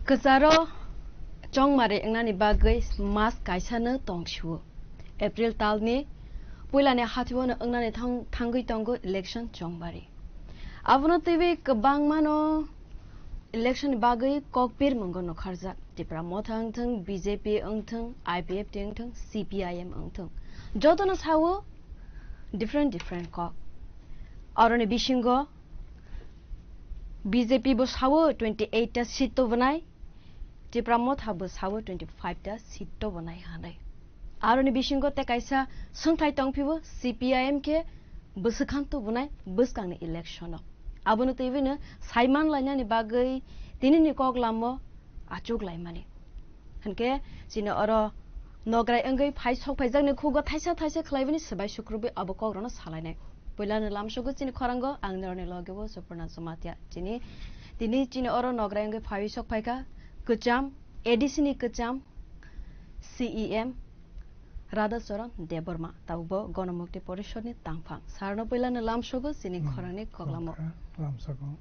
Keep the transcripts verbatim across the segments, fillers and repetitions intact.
Kwcharo chongmari wngnani bagwi mas kaisano tongsiwo. April talni puilani hathiwano wngnani thang-, thangwi tongo election chongmari. Abono twiwi kwbangmano election ni bagwi kokpir mungo nokharjak. Tipra Motha wngthwng, B J P wngthwng, I P F T wngthwng, C P I M wngthwng. Jotono sawo different different kok. Aroni bisingo B J P bo sawo twenty eight ta seat tubunai, Tipra Motha bo sawo twenty five ta seat tubunai hinwi. Aroni bisingo tei kaisa swngthai tongphio, C P I M khe bwswkhan tubunai bwskangni election o. Abono twiwino saiman lainani bagwi tinini kok lamo achuk laimani. Hinkhe chini oro nograi wngwi phai sok phaijakni khugo thaisa thaisa khlaibani swbai sukrubwi abo kokrokno salainai. Puilano lamsogo chini khorango ang norokni loge o Suporna Jamatia. Chini, tini chini oro nograi wngwi phaiwi sok phaikha kwcham, A D C ni kwcham C E M Radhacharan Debbarma, tabukbo Ganamukti Porishadni tangphang. Sarno puilano lamsogo chini Hmm, khorangni koklamo. Lamkha, lamsogo.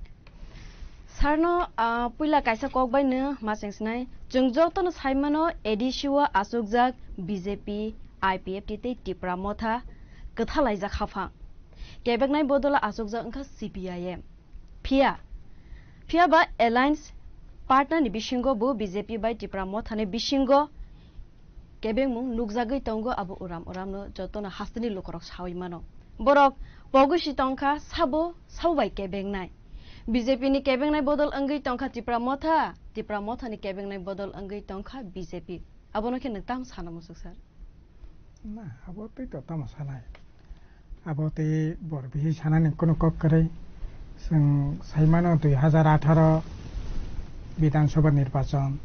Sarno, ah, puila kaisa kok bai no ma chengsinai. Chwng jotono saimano A D C o achukjak B J P, I P F T tei Tipra Motha kwthalaijak haphang. Kebeknai bodolo achukjak wngkha C P I M. Phiya, phiya ba alliance partner ni bisingo bo B J P bai Tipra Motha ni bisingo kebengmung nukjagwi tongo, abo uram uramno jotono hasteni lukurok sawi mano. Borok pogwi si tongkha, sabo, sabo bai kebengnai. B J P ni kebengnai bodol wngwi tongkha Tipra Motha, Tipra Motha ni kebengnai bodol wngwi tongkha B J P. Abono khe nwng tamo sana muchuk sir? Na, abo tei to tamo sanai. Abo tei bor bihik sanani kunu kok kwrwi. Chwng saimano dui hajar atharo Bidhan Sabha nirbachon,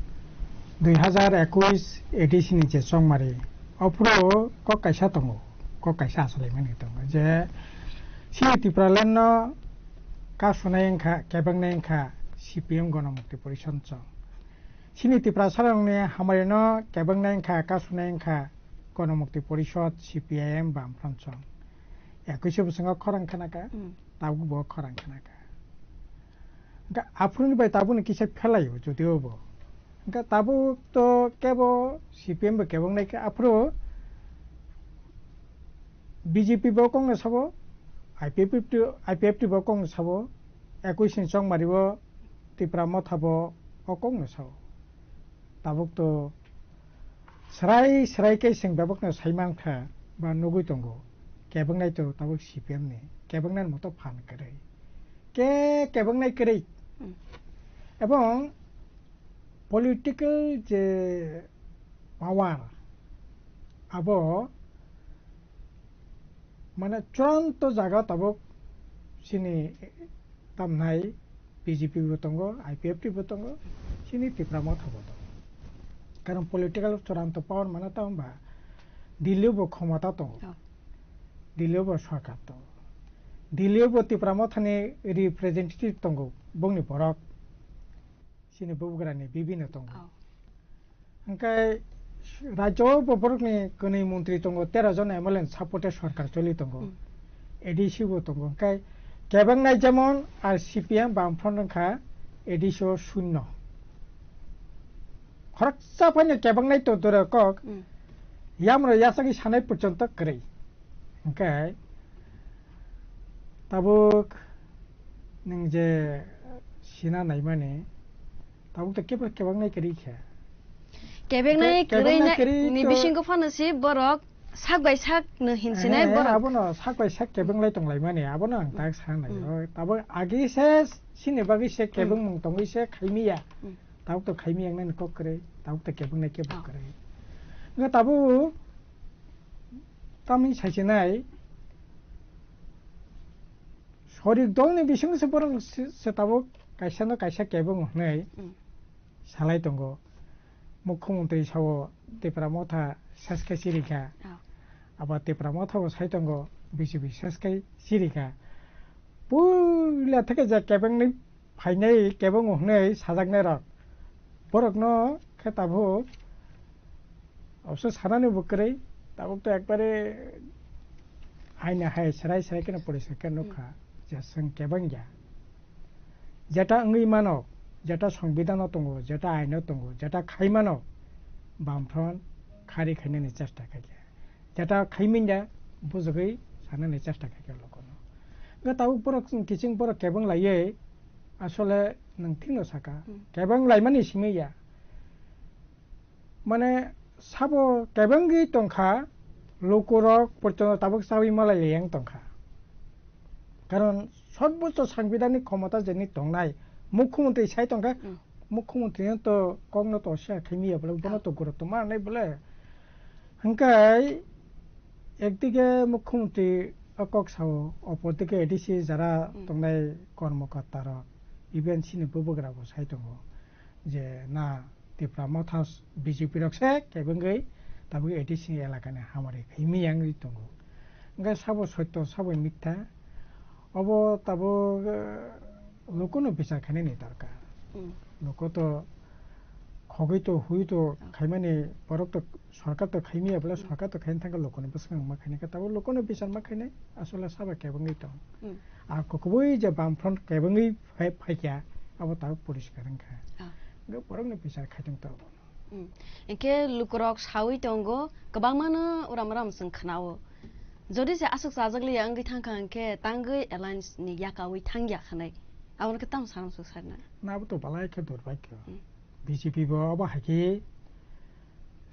dui hajar ekush A D C ni je chongmari, ophuru kok kaisa tongo, kok kaisa achalaimani tongo je chini Tipraland no kasunai wngkha, kebeknai wngkha C P M Ganamukti Porishad chong. Chini Tiprasarokni hamari no kebeknai wngkha, kasunai wngkha Ganamukti Porishad, C P I M, Bamfront chong. Ekush bwskango khorang khanakha, Hmm. tabuk bo khorang khanakha. Hwnkhe aphuruni bai tabukni kisa phelaio jotio bo. Hwnkhe tabuk to kebo C P M bo kebong nai khe aphuru B J P bo kok no sabo, I P F T, I P F T bo kok no sabo, ekush ni chongmari bo Tipra Motha bo o kok no sabo. Tabuk to Srai srai khe chwng bebakno sai mankha ba nugwi tongo, kebaknai to tabuk C P M ni, kebaknai moto phan kwrwi. Khe kebaknai kwrwi. Hmm. Ebong political je power abo mane churanto jaga tabuk chini tamnai B J P bo tongo, I P F T bo tongo, chini Tipra Motha bo tongo. Karon political churanto power mane tamo ba Delhi bo khomota tongo. Oh. Delhi bo sarkar tongo. Delhi bo Tipra Motha ni representative tongo, bongni borok. Chini bubagrani bibino tongo. Oh. Hwnkhe rajyo bo borokni kwnwi montri tongo, tero jon M L A ni support-e sorkar choli tongo. Hmm. A D C bo tongo. Hwnkhe kebaknai jemon R C P M Bamfront wngkha, A D C o shunno. Khoroksa phaino kebaknai to dura kok, Hmm. yamro yasagwi sanai porjonto kwrwi. Hwnkhe tabuk nwng je sina naimani, tabuk to kebo kebaknai kwrwi khe. Kebaknai Ke-, kebaknai kwrwi na-, kwrwi ni to bisingo phano si borok sak bai sak no hinsinai He, borok. Abono sak bai sak kebenglai tonglaimani, abono ang tak sanai. Hmm. O, tabuk agi se sini bagwi se Hmm. kebengmung tongwi se khaimiya. Hmm. Tabuk to khaimiya wngnani kok kwrwi, tabuk to kebengnai kebo Oh. kwrwi. Nga tabuk tamni saisinai sorik dolni bisingo se borok se, se tabuk kaisa no kaisa kebeng hwnwi Hmm. salai tongo. Mukhyamantri sao Tipra Motha seskai chirikha. Oh. Abo Tipra Motha bo sai tongo B J P seskai chirikha. Puila theke je kebengni phainai kebeng hwnwi sajaknai rok. Borokno khe tabuk obso sanani bo kwrwi, tabuk to ekbare aina hai serai serai kheno poriskar khe nukha je chwng kebeng ya. Jeta wngwi mano, jeta songbidano tongo, jeta aino tongo, jeta khaimano, Bamfront khari khainani chesta khaikha. Jeta khaimanya bujugwi sanani chesta khaikha lokono. Hwnkhe tabuk borok kiching borok kebeng laiwi asole nwng thikno saka. Hmm. Kebeng laimani simi ya. Mane sabo kebengwi tongkha, lukurok porjonto tabuk chawi malai liyang tongkha. Karon sorbocho sangbidhanik khomota jeni tongnai mukhyamantri sai tongkha, Hmm. mukhyamantri no to kokno to share khaimaya bole, bono Ah. to gurutto manai bole. Hwnkhe ekdige mukhyamantri o kok sao, opor dike A D C jara Hmm. tongnai kormokorta rok, even chini bubagra bo sai tongo. Je na Tipra Motha B J P rok se kebengwi tabuk A D C elakani hamari khaimaya wngwi tongo. Hwnkhe sabo sotto, sabo mitha, obo tabuk, eh, lukuno bichar khainani dorkar. Hmm. Luku to khogwi to, hui to Oh. khaimani borok to sorkar to khaimaya bole, Hmm. sorkar to khaina thangkha lukuno bwskango ma khainai khe, tabuk lukuno bichar ma khainai, asole sabo kebengwi tong. Hmm. A kubui je Bamfront kebengwi phai-, phaikha, abo tabuk poriskar wngkha. Ah. Hwnkhe borokni bichar khaitong to abono. Hmm. Hwnkhe lukurok sawi tongo, kwbangmano uram uram chwng khnao. Jodi se aswk chajak liya wngwi thangkha hwnkhe tangwi alliance ni yakaui thangya khanai. Abono khe tamo sanamswk sarina? Na abo to balai khe durbhagyo. Hmm. B J P bo abo hai khe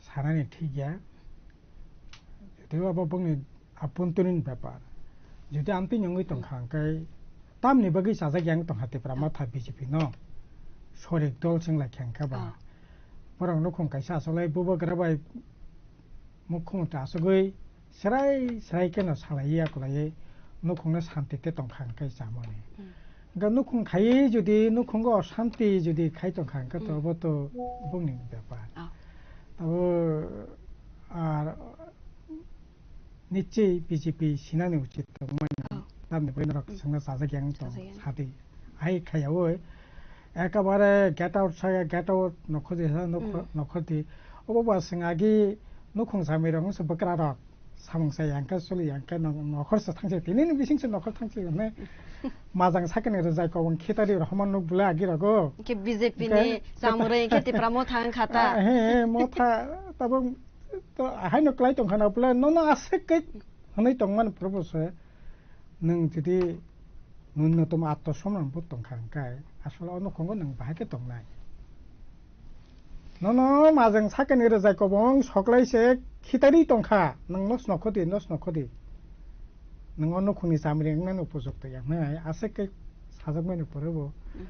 sanani thik ya. Jodi abo bongni abhontorin bepar. Jodi amtwi nyongwi tongkha hwnkhe tamni bagwi chajak yang tongkha Tipra Motha B J P no. Sorik dol chwng lai khe hwnkhe ba. Ah. Borok nukhung kaisa asolai bubagra bai mukhyamantri asugwi serai serai kheno salaiwi akulaiwi nukhungno santi tei tongkha hwnkhe chamani. Hmm. Hwnkhe nukhung khaiwi jodi nukhungo osanti jodi khai tongkha hwnkhe to Hmm. obo to bongni bepar. Ah. Abo ar nichoi B J P sinani uchit tongmani. Oh. Tamni bagwi norok Hmm. swngna chajak yang tong Chajak yang. Sadi. Hai khaiyaui ekabare get out saya, get out nokhordi sa nokho-, Hmm. nokhordi. Obo ba swng agi nukhung samwi rok wngse bwkra rok samung sa yang khe suli yang khe no-, nokhor se thangse tini ni bising se nokhor thangse hwnwi majang sakani rwjai kobong khitari rok homan nuk bwle agi rogo. Hwnkhe B J P ni Hwnkhe chamung rwi hwnkhe Tipra Motha wngkha ta. Ah, he, he, Motha tabuk to haino klai tongkha na bwle nono aswk khe hwnwi tongmani purbo se nwng jodi nunnotom atto somman bo tongkha hwnkhe asole o nukhungo nwng bahai khe tongnai. Nono majang sakani rwjai kobong soklai se khitari tongkha, nwng nos nokhodi, nos nokhodi. Nwng o nukhungni chamri wngnani upojukto ya hwnwi aswk khe sajakmani pore bo. Hmm.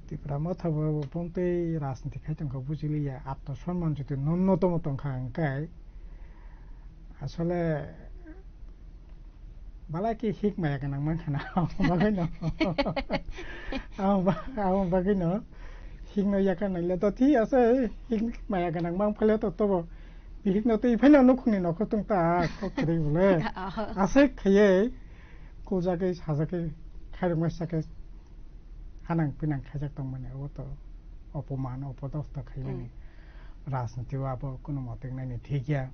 Tipra Motha bo bo bontwi rajniti khai tongkha bujiliya, atto somman jodi nunnotomo tongkha hwnkhe asole balai khe hik maya gwnang mankha na, abo bagwi no. Abo ba-, abo bagwi no hik no yakar naile to thik ase, hik maya gwnang mang phale to tobo bihik no twi phano nukhungni nokho tong ta kok kwrwi bole. Aswk khaiye kujagwi sajagwi khairokma sakhe hanang pinang khaijak tongmani, obo to opoman, opodostok khaimani. Hmm. Rajniti o abo kuno mote wngnani thik ya.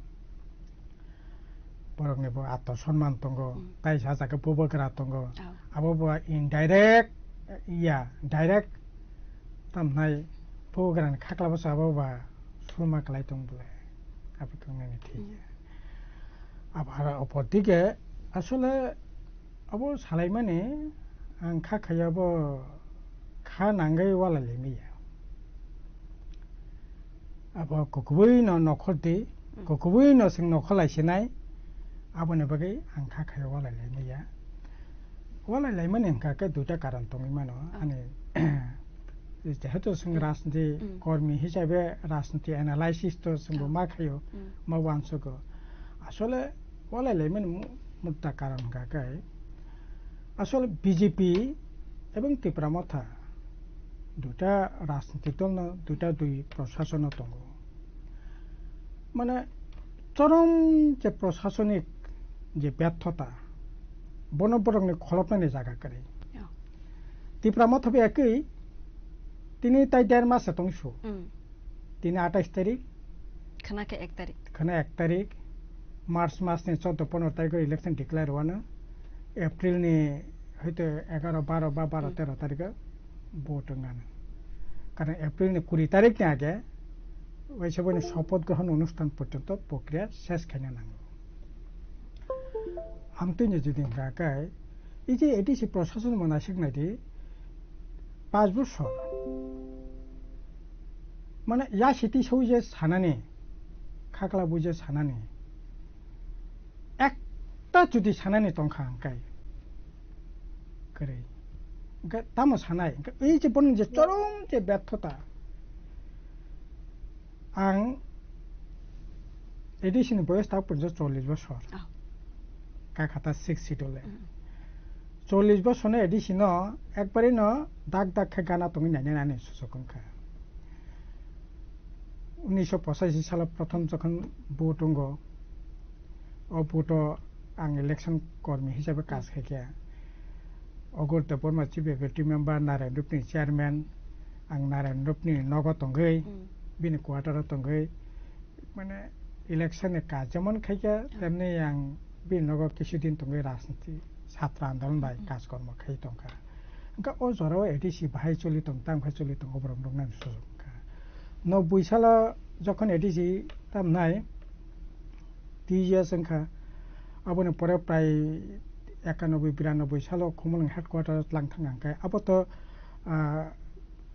Borokni bo atto sonman tongo, Hmm. tai sajak bubagra tongo. Oh. Abo bo indirect, ya, direct tamnai bubagrani khakla bwsa abo ba sulma kwlai tong bole. Abo tongnani thik ya. Hmm. Abo aro opor dike asole abo salaimani ang kha khaiya bo kha nangwi walai laimaya. Abo kukubui no nokhor di, Hmm. kukubui no sing nokhor lai sinai, aboni bagwi ang kha khaiya walai laimaya. Walai laimani hwnkha khe duita karon tongwi mano, Oh. ani jehetu sing Hmm. rajniti Hmm. kormi hisabe rajniti analysis to singbo Oh. ma khaio, Hmm. ma uansugo. Asole walai laimani mu-, mutta karon hwnkha khe asole B J P ebong Tipra Motha duita rajniti dol no, duita dui proshason no tongo. Mane chorom je proshasonik je byarthota, bono borokni kholopnani jaga kwrwi. Oh. Tipra Motha bo ekwi tini tai der mas se tong su. Hmm. Tini atais tarik. Khna khe ek tarik. Khna ek tarik. March mas ni chordo pondro tarikh o election declare wano. April ni hoito egaro, baro ba baro, Hmm. tero tarikh o vote wngano. Karon April ni kuri tarik ni age waisa boni sopoth grohon onusthan porjonto prokriya ses khaina nango. Amtwini jodi hwnkha khe, ei je A D C prosason bo naisik naidi, panch bosor. Mane ya siti soi je sanani, khakla bui je sanani, ekta jodi sanani tongkha hwnkhe, kwrwi. Hwnkhe tamo sanai, hwnkhe ei je bono je chorom je berthota, ang A D C ni boyos ta porjonto chollish bosor. Oh. Kakhata six schedule. Mm. Chollish bosor no A D C no ekbari no dak dak khe gana tongwi nainai nani susuk wngkha. Unisho pochashi salo prothom jokhon vote wngo, o vote o ang election kormi hisabe kaj khaikha. Ogor Debbarma chief executive member, Narayan Rupni chairman, ang Narayan Rupni nogo tongwi, Mm. bini quarter o tongwi, mane election ni kaj jemon khaikha, Mm. temni ang bini nogo kisudin tongwi rajniti chhatra andolon bai Mm. kaj kormo khai tongkha. Hwnkhe o jora o A D C bahai choli tong, tang khai choli tong, o borok nuknani sujuk wngkha. Nobboi salo jokhon A D C tamnai, T G S wngkha. Aboni pore prai ekanoboi biranoboi salo Khumulwng headquarter o tlang thang khe abo to, ah,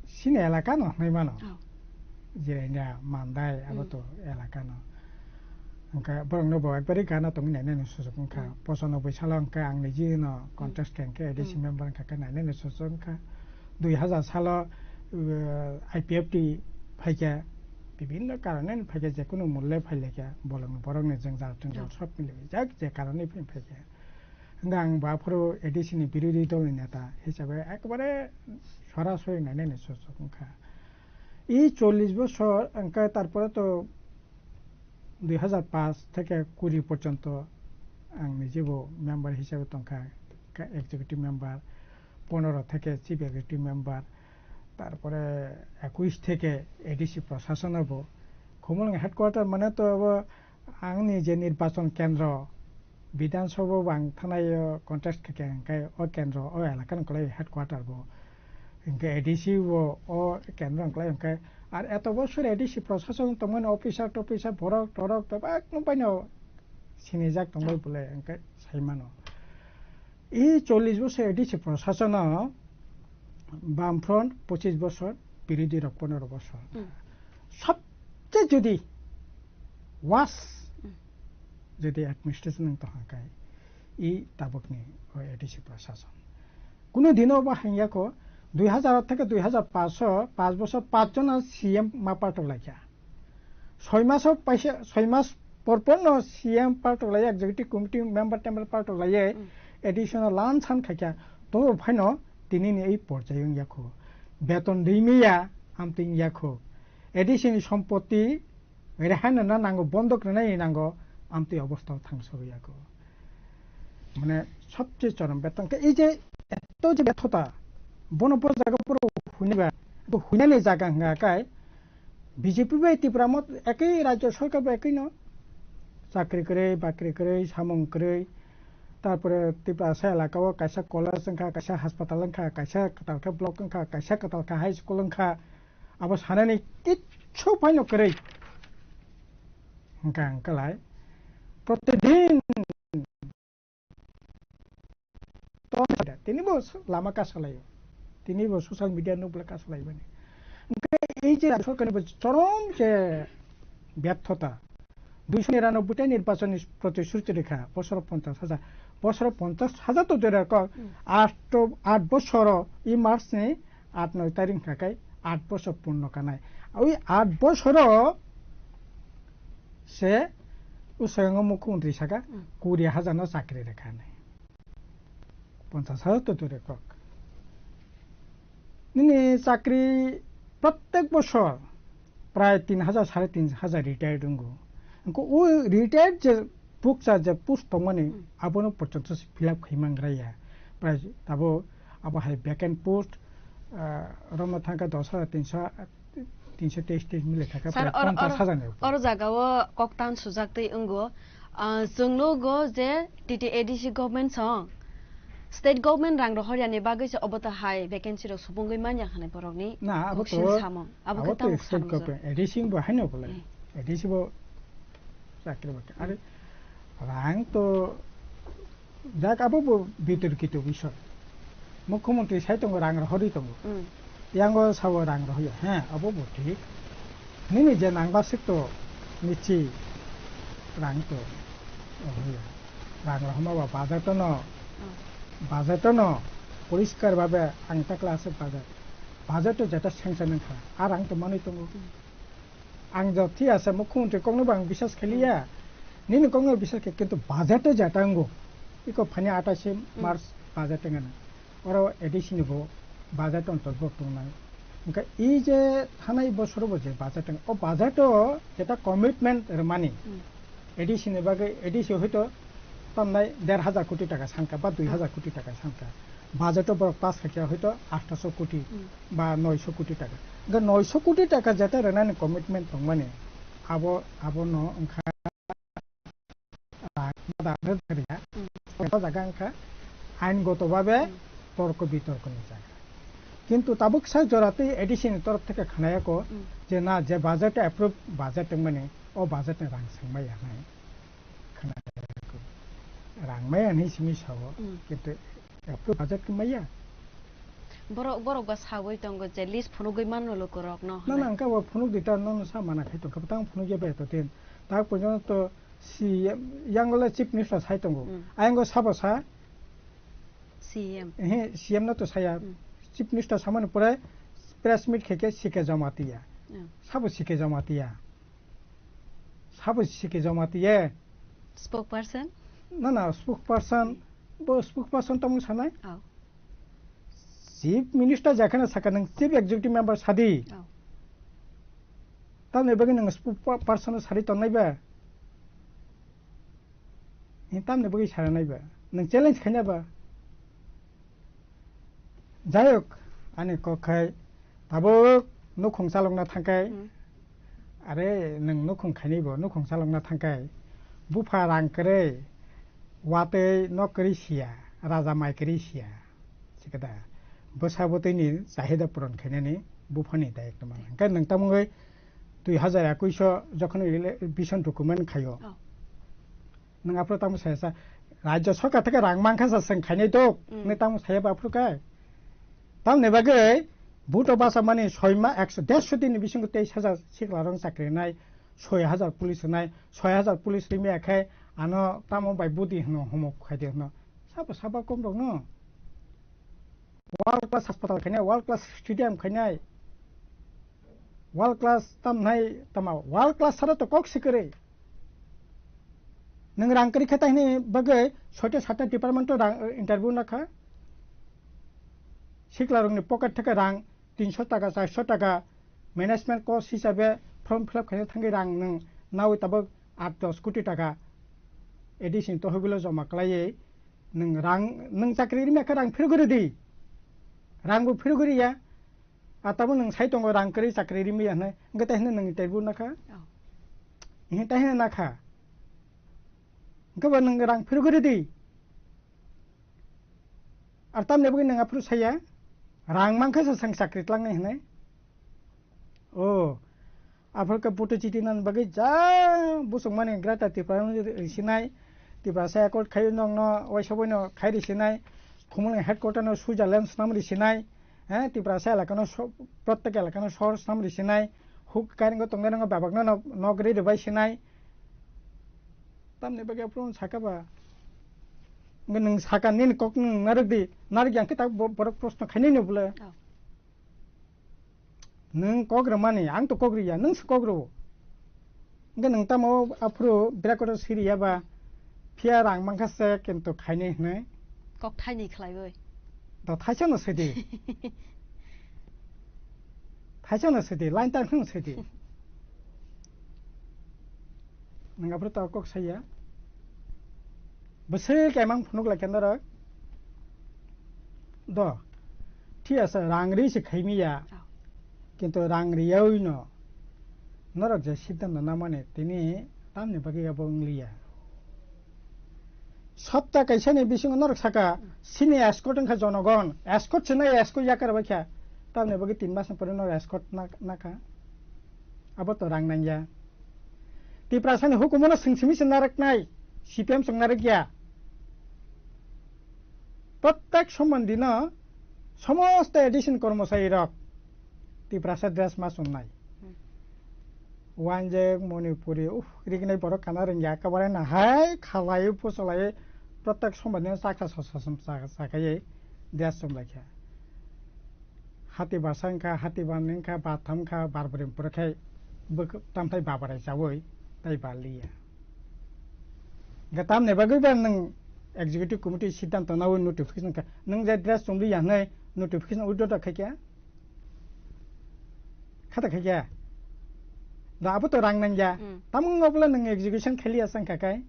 sini elaka no hwnwi mano. Oh. Jirania, Mandai, abo Hmm. to elaka no. Hwnkhe borok no bo ekbari gana tongwi nainani sujuk wngkha. Hmm. Pochanoboi salo hwnkhe ang niji no Hmm. contest khe hwnkhe A D C Hmm. member wngkha khe nainani sujuk wngkha. Dui hazar salo, uh, I P F T phaikha, bibinno karone phaikha, jekunu mulle phailekha, bolong borokni jwngjal twngjal Hmm. sob milijak je karone phaikha. Hwnkhe ang bo aphuru A D C ni birodhi dol ni neta hisabe ekbare sorasori nainani sujuk wngkha. I chollish bosor hwnkhe tarpore to dui hazar paanch theke kuri porjonto ang nijebo member hisabe tongkha, ka-, executive member, pondro theke chief executive member, tarpore ekush theke A D C prosasono bo. Khumulwng headquarter mane to abo angni je nirbachon kendro, Bidhan Sabha bo ang thanai o contest khe khe hwnkhe o kendro, o elaka ni kwlai headquarter bo. Hwnkhe A D C bo o kendro ni kwlai hwnkhe ar eto bosor A D C prosason tongmani officer tofficer borok torok bebak no baino sinijak tongbai bole hwnkhe saimano. I chollish bosor A D C prosasono Bamfront pochis bosor, birodhi rok pondro bosor. Hmm. Sobche jodi worst Hmm. jodi administration wng tongkha khe, i tabukni o A D C prosason. Kuno dino bo hangya kho, dui hazar theke dui hazar paanch o, paanch bosor paanch jona C M ma palto laikha. Soi maso paisa, soi mas por por no C M palto laiya, executive committee member tember palto laiya, Hmm. A D C no lan san khaikha, to phaino tini ni ei porjai wngya kho. Beton rimya, amtwi wngya kho. A D C ni sompoti Rehai no na nango, bondok rwnai nango, amtwi obostha o thangsa rwya kho. Mane, sobche chorom betong khe, ei je eto je bethota, bono bo jaga puro huinaiba, bo huinani jaga hwnga kai, B J P bai Tipra mot ekoi rajyo sorkar bai ekoi no, chakri kwrwi, bakri kwrwi, samung kwrwi, tarpore Tiprasa elaka o kaisa college wngkha, kaisa hospital wngkha, kaisa kwtal khe block wngkha, kaisa kwtal khe high school wngkha, Abo sanani kichu phaino kwrwi. Hwnkha hwnkhalai protidin tini bo lama kasalaio, tini bo social media nukle kasalaibani. Hwnkhe ei je sorkarni bo chorom je byarthota, duiso niranoboi ta nirbachonni protishruti rikha, bosoro ponchash hajar, bosoro ponchash hajar to dore kok, Hmm. aat to, aat bosoro, ei March ni aat noi tarik hwnkha khe aat bosor purno kanai. Oi aat bosoro se usayongo mukhumantri saka Hmm. kuri hajar no chakri rikha hinwi. Ponchash hajar to dure kok. Nini chakri prottek bosor prai tin hajar, sare tin hajar retired wngo. Hwnkhe o retired je bukcha je post tongmani Hmm. abono porjonto se fill up khai mangra ya. Prai abo, abo hai vacant post, ah, romno thangkha dos hajar tinso, tinso teis teis mile thangkha Sir, prai or-, ponchash hajar ni upor. Or jagao koktan sujak twi wngo. Ah, chwng nugo je T T A D C government song State government rang rohorya ni bagwi se obo to hai vacancy rok supungwi manya hwnwi borokni Na, abo kok to, sin samung. Abo abo khe to tamo state sanmung jora. Government, A D C bo haino bole. Hmm. A D C bo chakri bakri. Are rang to jak abo bo bitorkito bisoy. Mukhyamantri sai tongo rang rohorwi tongo. Hmm. Yango sabo rang rohorya. He, abo bo thik. Nini je nangba sik to nichi rang to rohorya. Rang rohorma ba budget no, Hmm. budget no poriskar babe ang ta class budget. Budget to jeta sanction wngkha. Ar ang to manwi tongo. Hmm. Ang jotthi asa mukhyamantri kokno bo ang biswas khailiya. Hmm. Nini kokno biswas khe kintu budget to jeta wngo. Iko phani athais Hmm. March budget wngkha na. Oro A D C ni bo budget on totbo tongnai. Hingkhe i je thanai bosoro bo je budget wng, o budget o jeta commitment rwmani. Hmm. A D C ni bagwi, A D C hoito tamnai der hajar koti taka sanka ba dui hajar koti taka sanka. Budget o borok pass khaikha hoito athasho koti Hmm. ba noisho koti taka. Hingkhe noisho koti taka jeta rwnani commitment tongmani abo, abono wngkha, ah, mada rwkha. Hmm. O jaga wngkha ain goto babe Hmm. torko bitorko ni jaga. Kintu tabuk sa jora tei A D C ni torof theke khnayako Hmm. je na je budget approve budget wngmani o budget ni rang swngmaya hinwi khnayako. Rang maya hinwi simi sao, Hmm. kintu approve budget khe maya. Borok, borok ba sawi tongo je list phunugwi manno lukurokno Na, na, hinwi. Hwnkhe bo phunuk di ta, nono sa mana khai tongkha, tang phunuk ya bai to tin. Tak porjonto C M, yango le Chief Minister sai tongo. Hmm. Ayango sabo sa? C M. Ehe, C M no to saya. Hmm. Chief Minister samani pore press meet khe khe C K Jamatia. Hmm. Sabo C K Jamatia. Sabo C K Jamatia. Spokesperson? Na, na, spokesperson. Bo spokesperson tamo sanai? Oh. Chief Minister jakhana saka nwng Chief Executive Member sadi. Oh. Tamni bagwi nwng spokesperson sadi tongnai ba? Ni tamni bagwi saranai ba? Nwng challenge khaina ba? Jayok, ani kok khai tabuk nukhung chalokna thangkai. Hmm. Are, nwng nukhung khainai bo, nukhung chalokna thangkai. Bupha rang kwrwi, watwi nok kwrwi siya, raja mai kwrwi siya. Sikada, bwsa bwtwini chahida puron khainani buphani dayok tongmani. Hwnkhe nwng tamungwi dui hazar ekush o jokhon ele-, vision document khaio. Oh. Nwng aphuru tamo saya sa, Rajya Sarkar theke rang mankha sa, chwng khainai tok, Mm. nwng tamo saya ba aphuru kai? Tamni bagwi vote o basa mani soi ma ekso, dersho din ni bisingo teis hajar sikla rok chakri nai, soi hajar police nai, soi hajar police rimya khai ano tamo bai budi hwno, homo khai de hwno. Sabo sabo kom rok no. World class hospital khainai, world class stadium khainai, world class tam nai tama, world class sara to kok sikiri. Nwng rang kwrwi khe tahini bagwi soita satta department o rang, interview nakha. Sikla rokni pocket theke rang tinso taka, charso taka management cost hisabe form fill up khaina thangwi rang nwng nawi tabuk aat dos koti taka A D C ni tohobilo joma kwlaiwi nwng rang, nwng chakri rimya khe rang phirogwi rwdi. Rang bo phirogwi riya. A tabuk nwng sai tongo rang kwrwi chakri rimya hwnwi. Hwnkhe tai hwnwi nwng interview nakha? Oh. Hwnkhe tai hwnwi nakha. Hwnkhe bo nwng rang phirogwi rwdi. Ar tamni bagwi nwng aphuru saya? Rang mankha se chwng chakri tlangnai hwnwi. Oh. Aphuru khe butu chiti nan bagwi ja busuk mani Greater Tripura no risinai. Tiprasa accord khai nokno waisa boino khai risinai. Khumulwng headquarter no Switzerland swnam risinai. Eh, Tiprasa elakano so-, prottek elakano sohor swnam risinai. Huk kairingo tongnai rokno bebakno nok, nok ri rwbai sinai. Tamni bagwi aphuru saka ba? Hwnkhe nwng saka nini kok nwng narwk di. Narwk ya hwnkhe tak bo-, borok proshno khainai no bwle. Oh. Nwng kok rwmani, ang to kok rwya, nwng se kok rwo. Hwnkhe nwng tamo aphuru birakoto siriya ba, phiya rang mankha se kintu khainai hwnwi. Kok thaini khlaiwi. Da thaisa no sidi. Thaisa no sidi, line tang khno sidi. Nwng aphuru to kok saya. Bwswk emang phunuk lai khe norok. Do. Thik ase, rang ri se khaimiya. Oh. Kintu rang riyawi no norok je siddhanto namani tini tamni bagwi abo wngliya. Sapta kaisani bisingo norok saka, sini escort wngkha jonogon, escort se nai escort yakar bai kha. Tamni bagwi tin mas ni pore norok escort na-, nakha. Abo to rang nangya. Tiprasani hukumono swng simi se naraknai, C P M swng narakya. Prottek sombandino somosto A D C ni kormochari rok Tiprasa dress ma chumnai. Hmm. Wanjek, Manipuri, uh, rignai borok kana rwngya, ekabare nahai khalai, pusolai, prottek sombandino chaksa sososam cha-, chakaiwi dress chumlaikha. Hati basa wngkha, hati ban wngkha, batham wngkha, bar bwrwi bwrwi khe bwk-, tamthai babarai chaui tai baliya. Hwnkhe tamni bagwi ba nwng executive committee siddhanto naui notification kha, nwng je dress chumliya hwnwi notification withdraw da khaikha? Khata khaikha? Da abo to rang nangya. Hmm. Tamung obla nwng execution khaliya sang khakai?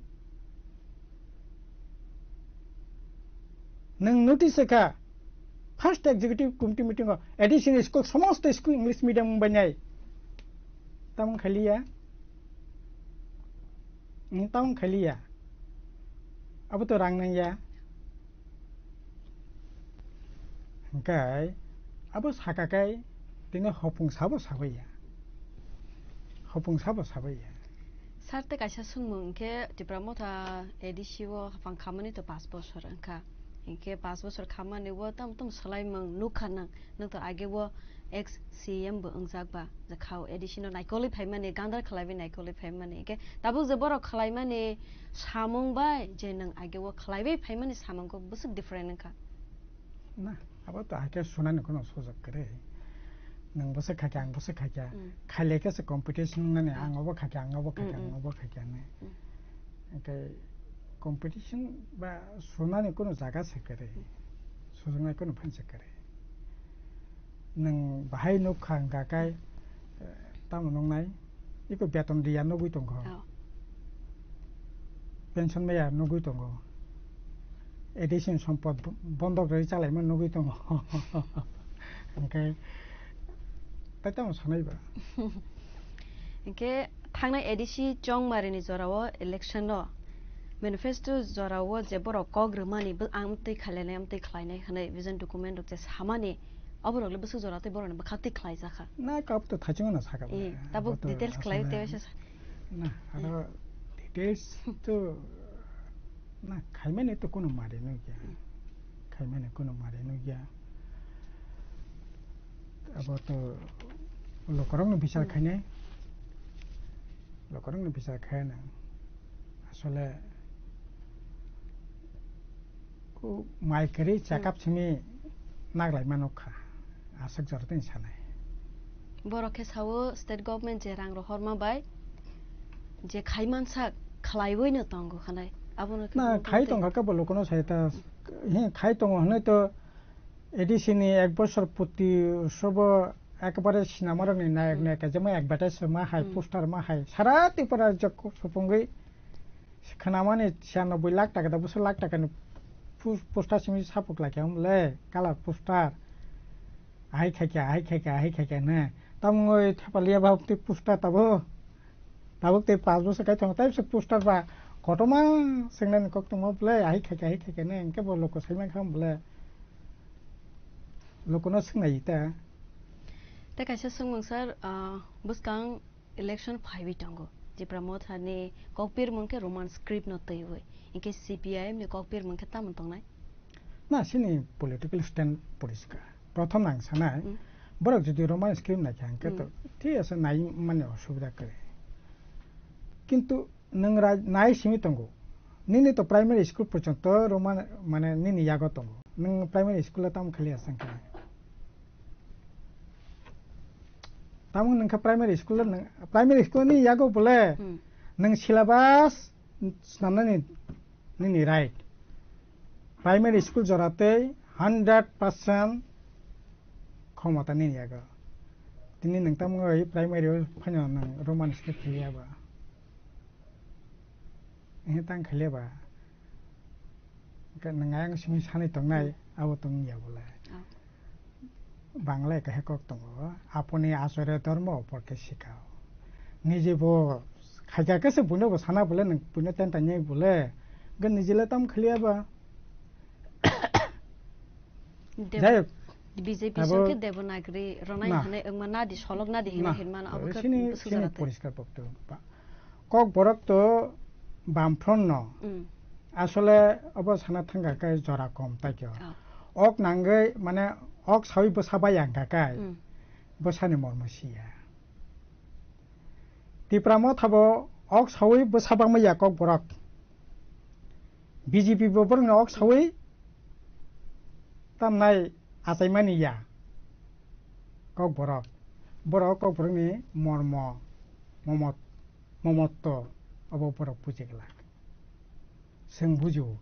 Nwng notice kha, first executive committee meeting o A D C ni school, somosto school English medium wngbainai. Tamung khaliya? Nwng tamung khaliya? Abo to rang nangya. Hwnkhe abo saka khe tini hopung sabo sabaiya. Hopung sabo sabaiya. Sir, tei kaisa swngmung, hwnkhe Tipra Motha A D C o haphang khamani to pash bosor wngkha. Hwnkhe pash bosor khamani o tam tam swlaimung nukha nang, nang to age o ex C M bo wngjak ba, je khao A D C no naikolwi phaimani, gandar khlaiwi naikolwi phaimani. Hwnkhe tabuk je borok khlaimani samung bai je nwng age o khlaiwi phaimani samung khe bwswk different wngkha. Na, abo to hakhe sunani kono sujok kwrwi. Nwng bwswk khaikha, ang bwswk khaikha. Mm. Khailai khe se competition wngnani, Mm. ang obo khaikha, ang obo khaikha, Mm, ang mm. obo khaikha hwnwi. Mm. Hwnkhe competition ba sunani kono jaga se kwrwi. Mm. Sujoknai kono phan se kwrwi. Nwng bahai nukha hwnkha khe, eh, tamo nuknai? Iko beton riya nugwi tongo. Oh. Pension maya nugwi tongo. A D C ni sompot bo-, bondok rwi chalaima nugwi tongo. Hwnkhe tai tamo sanai ba? Hwnkhe thangnai A D C Chongmari ni jora o election no manifesto jora o je borok kok rwmani bo ang twi khailai nai, ang twi khlai nai hwnwi vision document rok je samani, oborok le bwswk jora tei borok ni bwkha twi khlai jakha. Na, kap to thaching no saka ba. Eh, tabuk Abo to details khlai asole tei waisa sa. Na, aro details to na khaimani to kono mari no gya. Khaimani kono mari no gya. Abo to lokorok no bichar Hmm. khainai. Lokorok no bichar khainai. Asole Ku mai kwrwi Hmm. chakap simi naglai mano kha, aswk jora tini sanai. Borok khe sao state government je rang rohorma bai je khai mansak khlaiwi no tongo khanai. Abono khe Na, borok khai tei tongkha khe bo lokono sai ta, he, khai tongo hwnwi to A D C ni ek bosor puti utsobo ekbare sinama rokni nayok Hmm. nayika, jemon advertise ma hai, Hmm. poster ma hai, sara Tripura rajyo supungwi Khnamani siyanoboi lakh taka da, bwswk lakh takani pus-, poster simi sapuk laikha, hwnle colour poster. Ahai khaikha, ahai khaikha, ahai khaikha hwnwi. Tamungoi thepaliya ba tei poster tabuk. Tabuk tei pash bosor kai tongo, tei bwswk poster ba kotorma swngnani kok tongma bwle, ahai khaikha, ahai khaikha hwnwi. Hwnkhe bo loko saimankha bwle. Lokono swngnai ta. Tei kaisa swngmung sir, ah, bwskang election phaiwi tongo. Tipra Motha ni kokpirmung khe Roman script no twiwi. Hinkhe C P I M ni kokpirmung khe tamo tongnai? Na, chini political stand poriskar. Prothom ang sanai, Hmm. borok jodi Roman script naikha, hinkhe to Hmm. thik ase, nai mani osubida kwrwi. Kintu nwng ra-, nai simi tongo. Nini to primary school porjonto Roman, mane nini yago tongo. Nwng primary school o tamo khali aswk khe? Tamo nwng khe primary school o nwng, primary school ni yago bole Hmm. nwng syllabus snamnani nini right. Primary school jora tei hundred percent khomota nini yago. Tini nwng tamo oi primary o phaino nwng Roman script khiliya ba. Ehe tang khaliya ba. Nwng ayang simi sanwi tongnai, Hmm. abo tongya bole. Oh. Bangla kahe kok tongo, "Apuni achore dhormo oporke sikao." Niji bo khaikha khe se buino bo sana bole, nwng buino tenta nai bole, Gan nijile tam khaliya ba. Deb-, Jai hok. B J P Abo song khe Devanagari ronai Na. Hwnwi wngma nadi, solok nadi hwnwi Na. Hinmano abo khe Sini, busu sini jora twi. Poriskar bokto ba. Kokborok to Bamfront no. Mm. Asole obo sana thangka khe jora kom tai khe. Oh. Ok nangwi mane ok sawi bwsa bai ang kha khe. Mm. Bwsani mormo siya. Tipra Motha bo ok sawi bwsa bangma ya Kokborok. B J P bo borokno ok sawi tamnai achaimani ya Kokborok. Borok Kokborokni mormo, momot-, momotto obo borok buji glak. Chwng bujiu.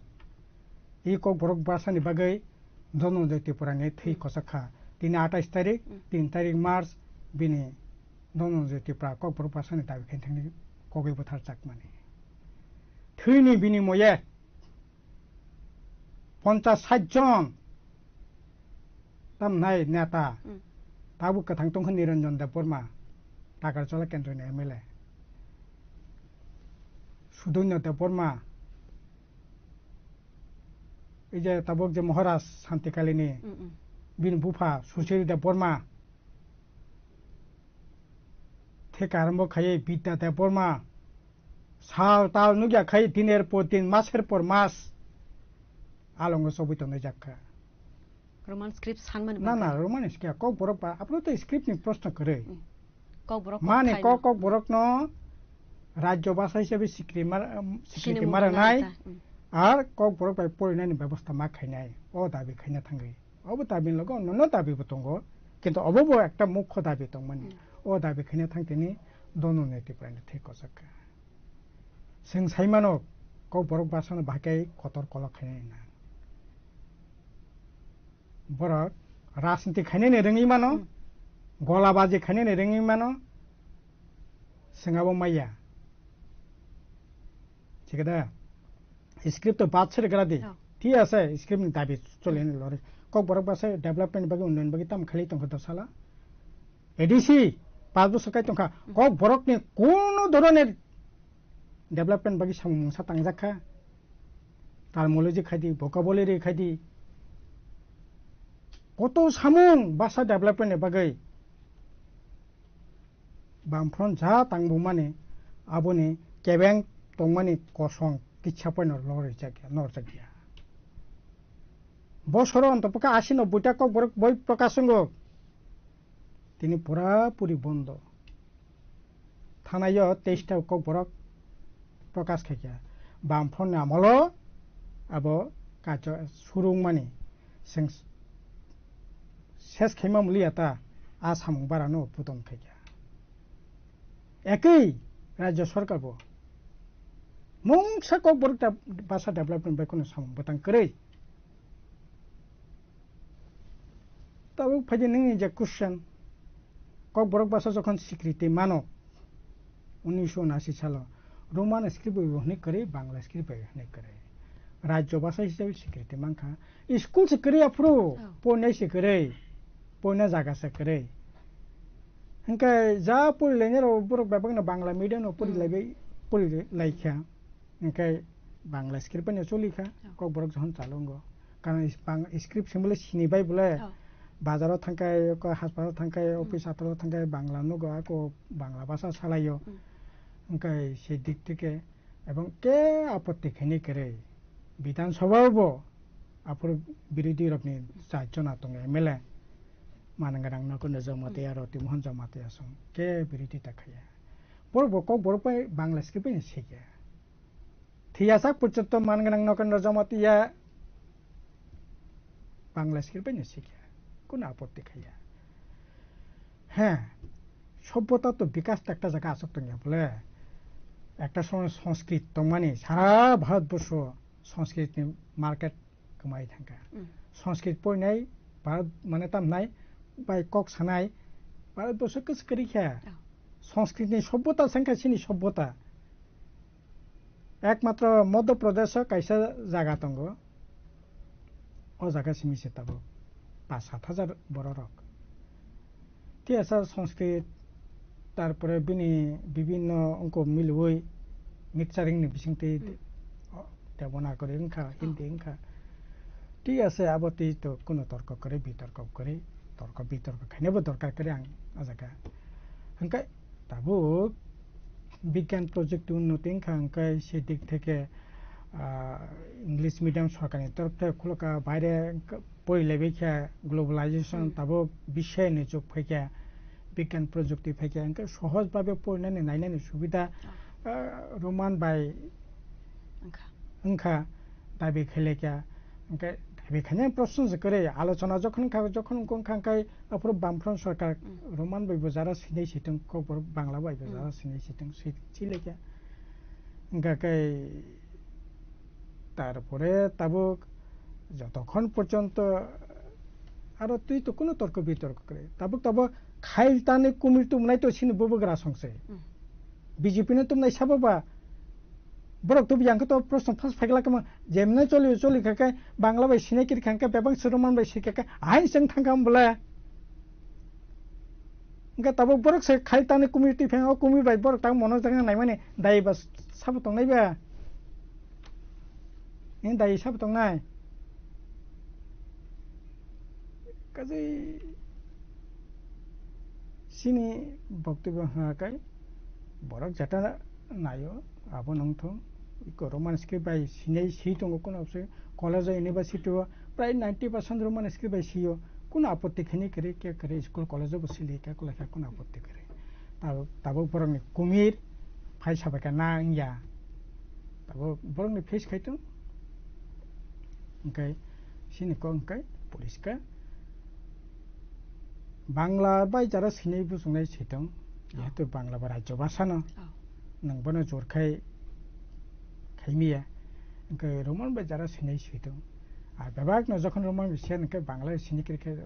I Kokborok bwsani bagwi Dhananjay Tripura ni thwi kochok kha. Tini atais tarik, Hmm. tin tarik March, bini Dhananjay Tripura Kokborok bwsani dabi khaini thangni kogwi bwthar chakmani. Thwini binimoye ponchas sait jon tamnai neta. Hmm. Tabuk kwthang tongkha Niranjan Debbarma, Takarjala kendroni M L A. Sudhanya Debbarma, ei je tabuk je Maharaj Santikalini, Mm, mm. Bini bupha Sushil Debbarma, theka arombo khaiwi Bidya Debbarma, sal tal nukya khai diner por din, maser por mas alongo chobwi tongnai jak kha. Roman script sanmani Na, bagwi. Na, Roman script, Kokborok ba, aphuru tei script ni proshno kwrwi. Mm. Kokborok kok Mani khaina. Kok, Kokborok no rajyo bhasha hisabe sikriti mar-, um, sikriti Sini mungkha maranai, nai ta. Mm. Ar Kokborok bai porinani bebosta ma khainai. O dabi khaina thangwi. Obo dabi logo nono dabi bo tongo. Kintu obo bo ekta mukho dabi tongmani. Mm. O dabi khaina thangtini dono ni Tripura ni thwi kochok kha. Chwng sai mano, Kokborok bwsano bahai khe kotor kolok khainai nang. Borok rajniti khainani rwngwi mano, Hmm. golabaji khainani rwngwi mano, chwng abo maya. Thik da? Script to bad seri gra di. Oh. Thik ase, script ni dabi choli ni lori. Kokborok bwsa development bagwi, unnoyon bagwi tam khali tongkha do sala. A D C, pas bosor kai tongkha. Hmm. Kokborok ni kono dhoroner development bagwi samung mungsa tangjak kha. Terminology khai di, vocabulary khai di. Koto samung bwsa development ni bagwi. Bamfront ja tangbumani aboni kebeng tongmani kosong kisa poino lorjak ya, norjak ya. Bosoro ontopokha asi nobboi ta Kokborok boi prokash wngo. Tini pura puri bondo. Thanaio teis ta Kokborok prokash khaikha. Bamfront ni amolo abo kacho surungmani seng ses khaima muliya ta a samung barano puton khaikha. Ekwi rajya sarkar bo mungsa Kokborok ta basa development bai kono samung bwtang kwrwi. Tabuk phaidi nini je question, Kokborok basa jokhon sikriti mano, unisho unasi salo, Roman script bai bo hwnwi kwrwi, Bangla script bai hwnwi kwrwi. Rajyo basa hisabe sikriti mankha. School se kwrwi aphuru, Oh. Porinai se kwrwi, porina jaga se kwrwi. Hwnkhe ja porilainai rok borok bebakno Bangla medium no pori Hmm. laibai, pori laikha. Hwnkhe Bangla script bai no choli kha, Oh. Kokborok jokhon chalo wngo. Karon is-, Bang-, script simi le sini bai bole, Oh. Bazaro thangkhai, ko haspatalo thangkhai, Hmm. Office atorok thangkhai, Bangla nugo, ako Bangla basa salaio. Hmm. Hwnkhe se dik theke, ebong ke apotti khaini kwrwi. Bidhan Sabha bo aphuru birodhi rokni char jona tongo M L A. Manang gwnang Nokendra Jamatia Hmm. aro Timohon Jamatia song ke birodhi ta khaiya. Borok bo Kokborok bai Bangla script bai no sikya. Thiyajak porjonto man gwnang Nokendra Jamatia Bangla script bai no sikya. Kono apotti khaiya. He, sobbota to bikas to ekta jaga aswk tongya bole. Ekta somoy Sanskrit tongmani sara Bharat borsho Sanskrit ni market kwmai thangkha. Mm. Sanskrit poinai Bharat mane tamnai bai kok sanai Bharat borsho kwchwk kwrwi kha. Oh. Sanskrit ni sobbota sengkha chini sobbota. Ekmatro Madhya Pradesh o kaisa jaga tongo. O jaga simi se tabuk pas sat hajar bororok. Tiyasa Sanskrit, tarpore bini bibinno ongko milwi mixturing ni bisingtwi Hmm. o-, Devanagari wngkha, Hindi wngkha. Thik ase, abo twi to kuno torko kwrwi, bitorko kwrwi, torko bitorko khainabo dorkar kwrwi ang o jaga. Hwnkhe tabuk bigyan projukti unnoti wngkha, hwnkhe se dik theke, ah, English medium sorkarni torof theke khulokha, baire wngkha, porilaibai kha, globalization, tabuk biswni jug phaikha, bigyan projukti phaikha, hwnkhe sohoj babe porinani nainani subida, ah, Roman bai wngkha, dabi khailai kha. Hwnkhe dabi khainai proshno se kwrwi, alochona jokhon kha, jokhon wngkha, hwnkhe aphuru Bamfront sorkar Roman bai bo jara sinai sitwng, Kokborok Bangla bai bo jara sinai sitwng, si-, silai kha. Hwnkhe khe tarpore tabuk jotokhon porjonto aro twi to kuno torko bitorko kwrwi. Tabuk tabuk khail tani kumil tumnai to sini bubagra songse. B J P no tumnai sabo ba. Borok to biyang khe to proshno phas phaikla kama jemne choli choli kha khe Bangla bai sinai kiri kha khe bebak se Roman bai sikha khe ain seng thang kam bole. Hwnkhe tabuk borok se khai tani kumui twi pheng o kumui bai borok tang mono jagna naimani dai ba sabo tongnai ba? Ni dai sabo tongnai? Kaje sini boktobyo hwnka kai borok jata naio abo nongthong iko Roman script bai sinai si tongo kuno se college o university o prai ninety percent Roman script bai sio kuno apotti khani kare kya kare school college o bo sili kya kulai kha kuno apotti kare. Tabuk, tabuk borokni kumir phai sabaikha na wngya. Tabuk borokni face khai tong. Hwnkhe sini kok hwnkhe police khe Bangla bai jara sinai buchungnai sitong. Jehetu Bangla bo rajyo bhasha no. Nwng bono jor khai khaimiya. Hwnkhe Roman bai jara sinai sitong. Ar bebak no jokhon Roman bai siya hwnkhe Bangla bai sini kiri khe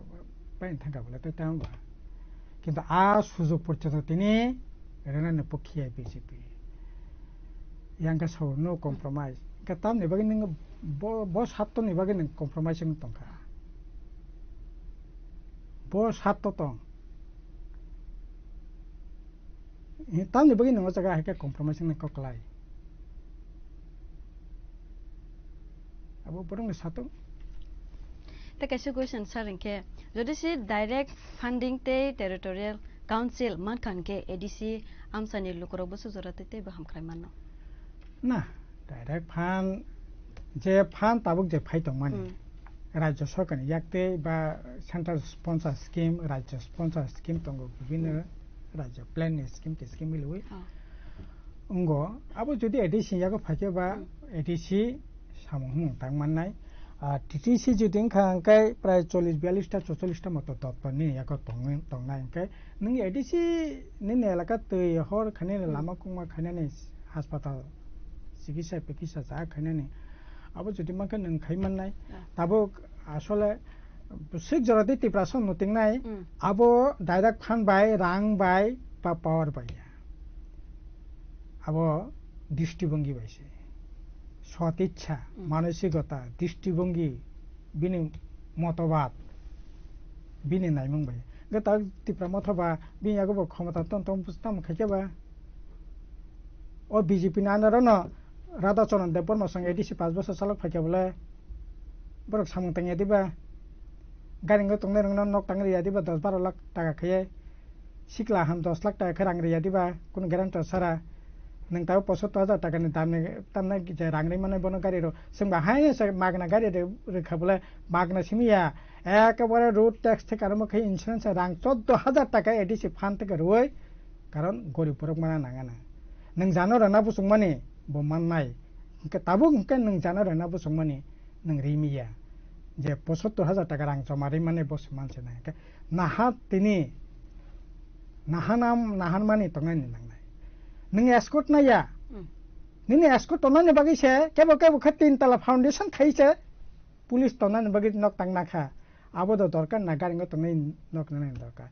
bai thangkha bole tei tamo ba. Kintu a sujog porjonto tini rwnani pokhiya B J P. Yang khe sao no compromise. Hwnkhe tamni bagwi nwng bo, bo satto ni bagwi nwng compromise wng tongkha. Bo satto tong. Tamni bagwi nwng o jaga hai khe compromise wngna kok klai. Abo borokni satung. Tei kaisa question sir, hinkhe jodi se direct funding tei territorial council mankha hinkhe A D C amsani lukurok bwswk jora tei teibo hamkrai mano. Na, direct fund, je fund tabuk je phai tongmani, rajya sorkarni yak tei ba central sponsor scheme, rajya sponsor scheme tongo, bibhinno rajya plan ni scheme tei scheme milwi. Wngo, abo jodi A D C yago phaikhe ba A D C samung hwnwi tang mannai. Ah, T T C jodi wngkha hwnkhe prai chollish biyallish ta, chocholish ta moto doptor nini yago tong-, tongnai hwnkhe nwng A D C nini elaka twi hor khainani, lama kungma khainani, haspatal chikitsa pikitsa cha khainani abo jodi mankhe nwng khai mannai. Tabuk asole swk jora tei Tiprasa no tingnai, abo direct fund bai, rang bai, ba power bai ya. Abo drishtibongi bai se. Sot ichha, manosikota, drishtibongi, bini motobad, bini naimung bai. Hwnkhe ta Tipra Motha ba bini yago bo khomota ton ton tamo khaikhe ba. O B J P ni under o no Radha Charan Debbarma song A D C paanch bosor chalok phaikhe bole borok samung tangya diba? Gari wngwi tongnai rokno nok tangwi rwya diba dos baro lakh taka khe? Sikla ham dos lakh taka khe rang rwya diba kunu guarantor sara? Nwng tabuk pochattor hajar taka ni dam ni tamnai je rang rwi mannai bono gari rw. Chwng ba haino se magna gari rw-, rwkha bole magna simi ya. Ekebare road tax theke arombo khe insurance rang choddo hajar taka A D C fund theke rwui karon gorib borok mana nangana. Nwng jano rwna buchung mani bo mannai. Hwnkhe tabuk hwnkhe nwng jano rwna buchung mani nwng rimi ya. Je pochattor hajar taka rang joma rwi mani bo se manse nai. Hwnkhe naha tini nahanam, nahanmani tongnani nangnai. Nwng escort naiya. Nini escort tongnani bagwi se kebo kebo khe tin tala foundation khai se police tongnani bagwi nok tang nakha. Abo do dorkar na, gari wngwi tongnai nok nani dorkar.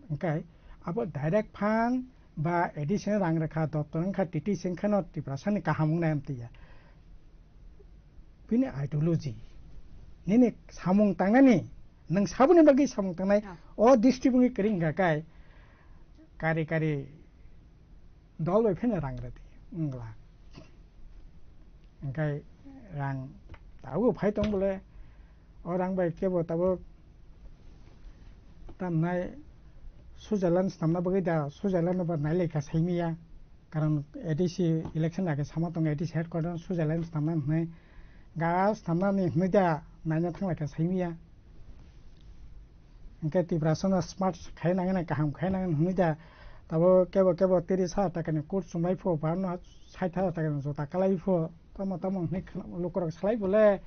Hwnkhe abo direct fund ba additional rang rwkha, doptor wngkha, T T C wngkha no Tiprasani kaham wngnai amtwi ya. Bini ideology, nini samung tangnani, nwng saboni bagwi samung tangnai, o district wngwi kwrwi wngkha kai, kari kari dol bai pheno rang rwdi, wngla. Hwnkhe rang tabuk phai tong bole, o rang bai kebo tabuk tamnai Switzerland swnamna bagwi da, Switzerland no ba nailaikha saimanya. Karon A D C election age sama tongo, A D C headquarter Switzerland swnamna hwnwi, ga swnamnani hwnwi da naina thanglaikha saimanya. Hwnkhe Tiprasano smart khai nangani, kaham khai nangani hwnwi da, tabo kebo kebo tiris hajar takani coat chumlai pho, ba no sait hajar takani jota kalai pho, tamo tamo hwnwi khna-, lukurok salai bole.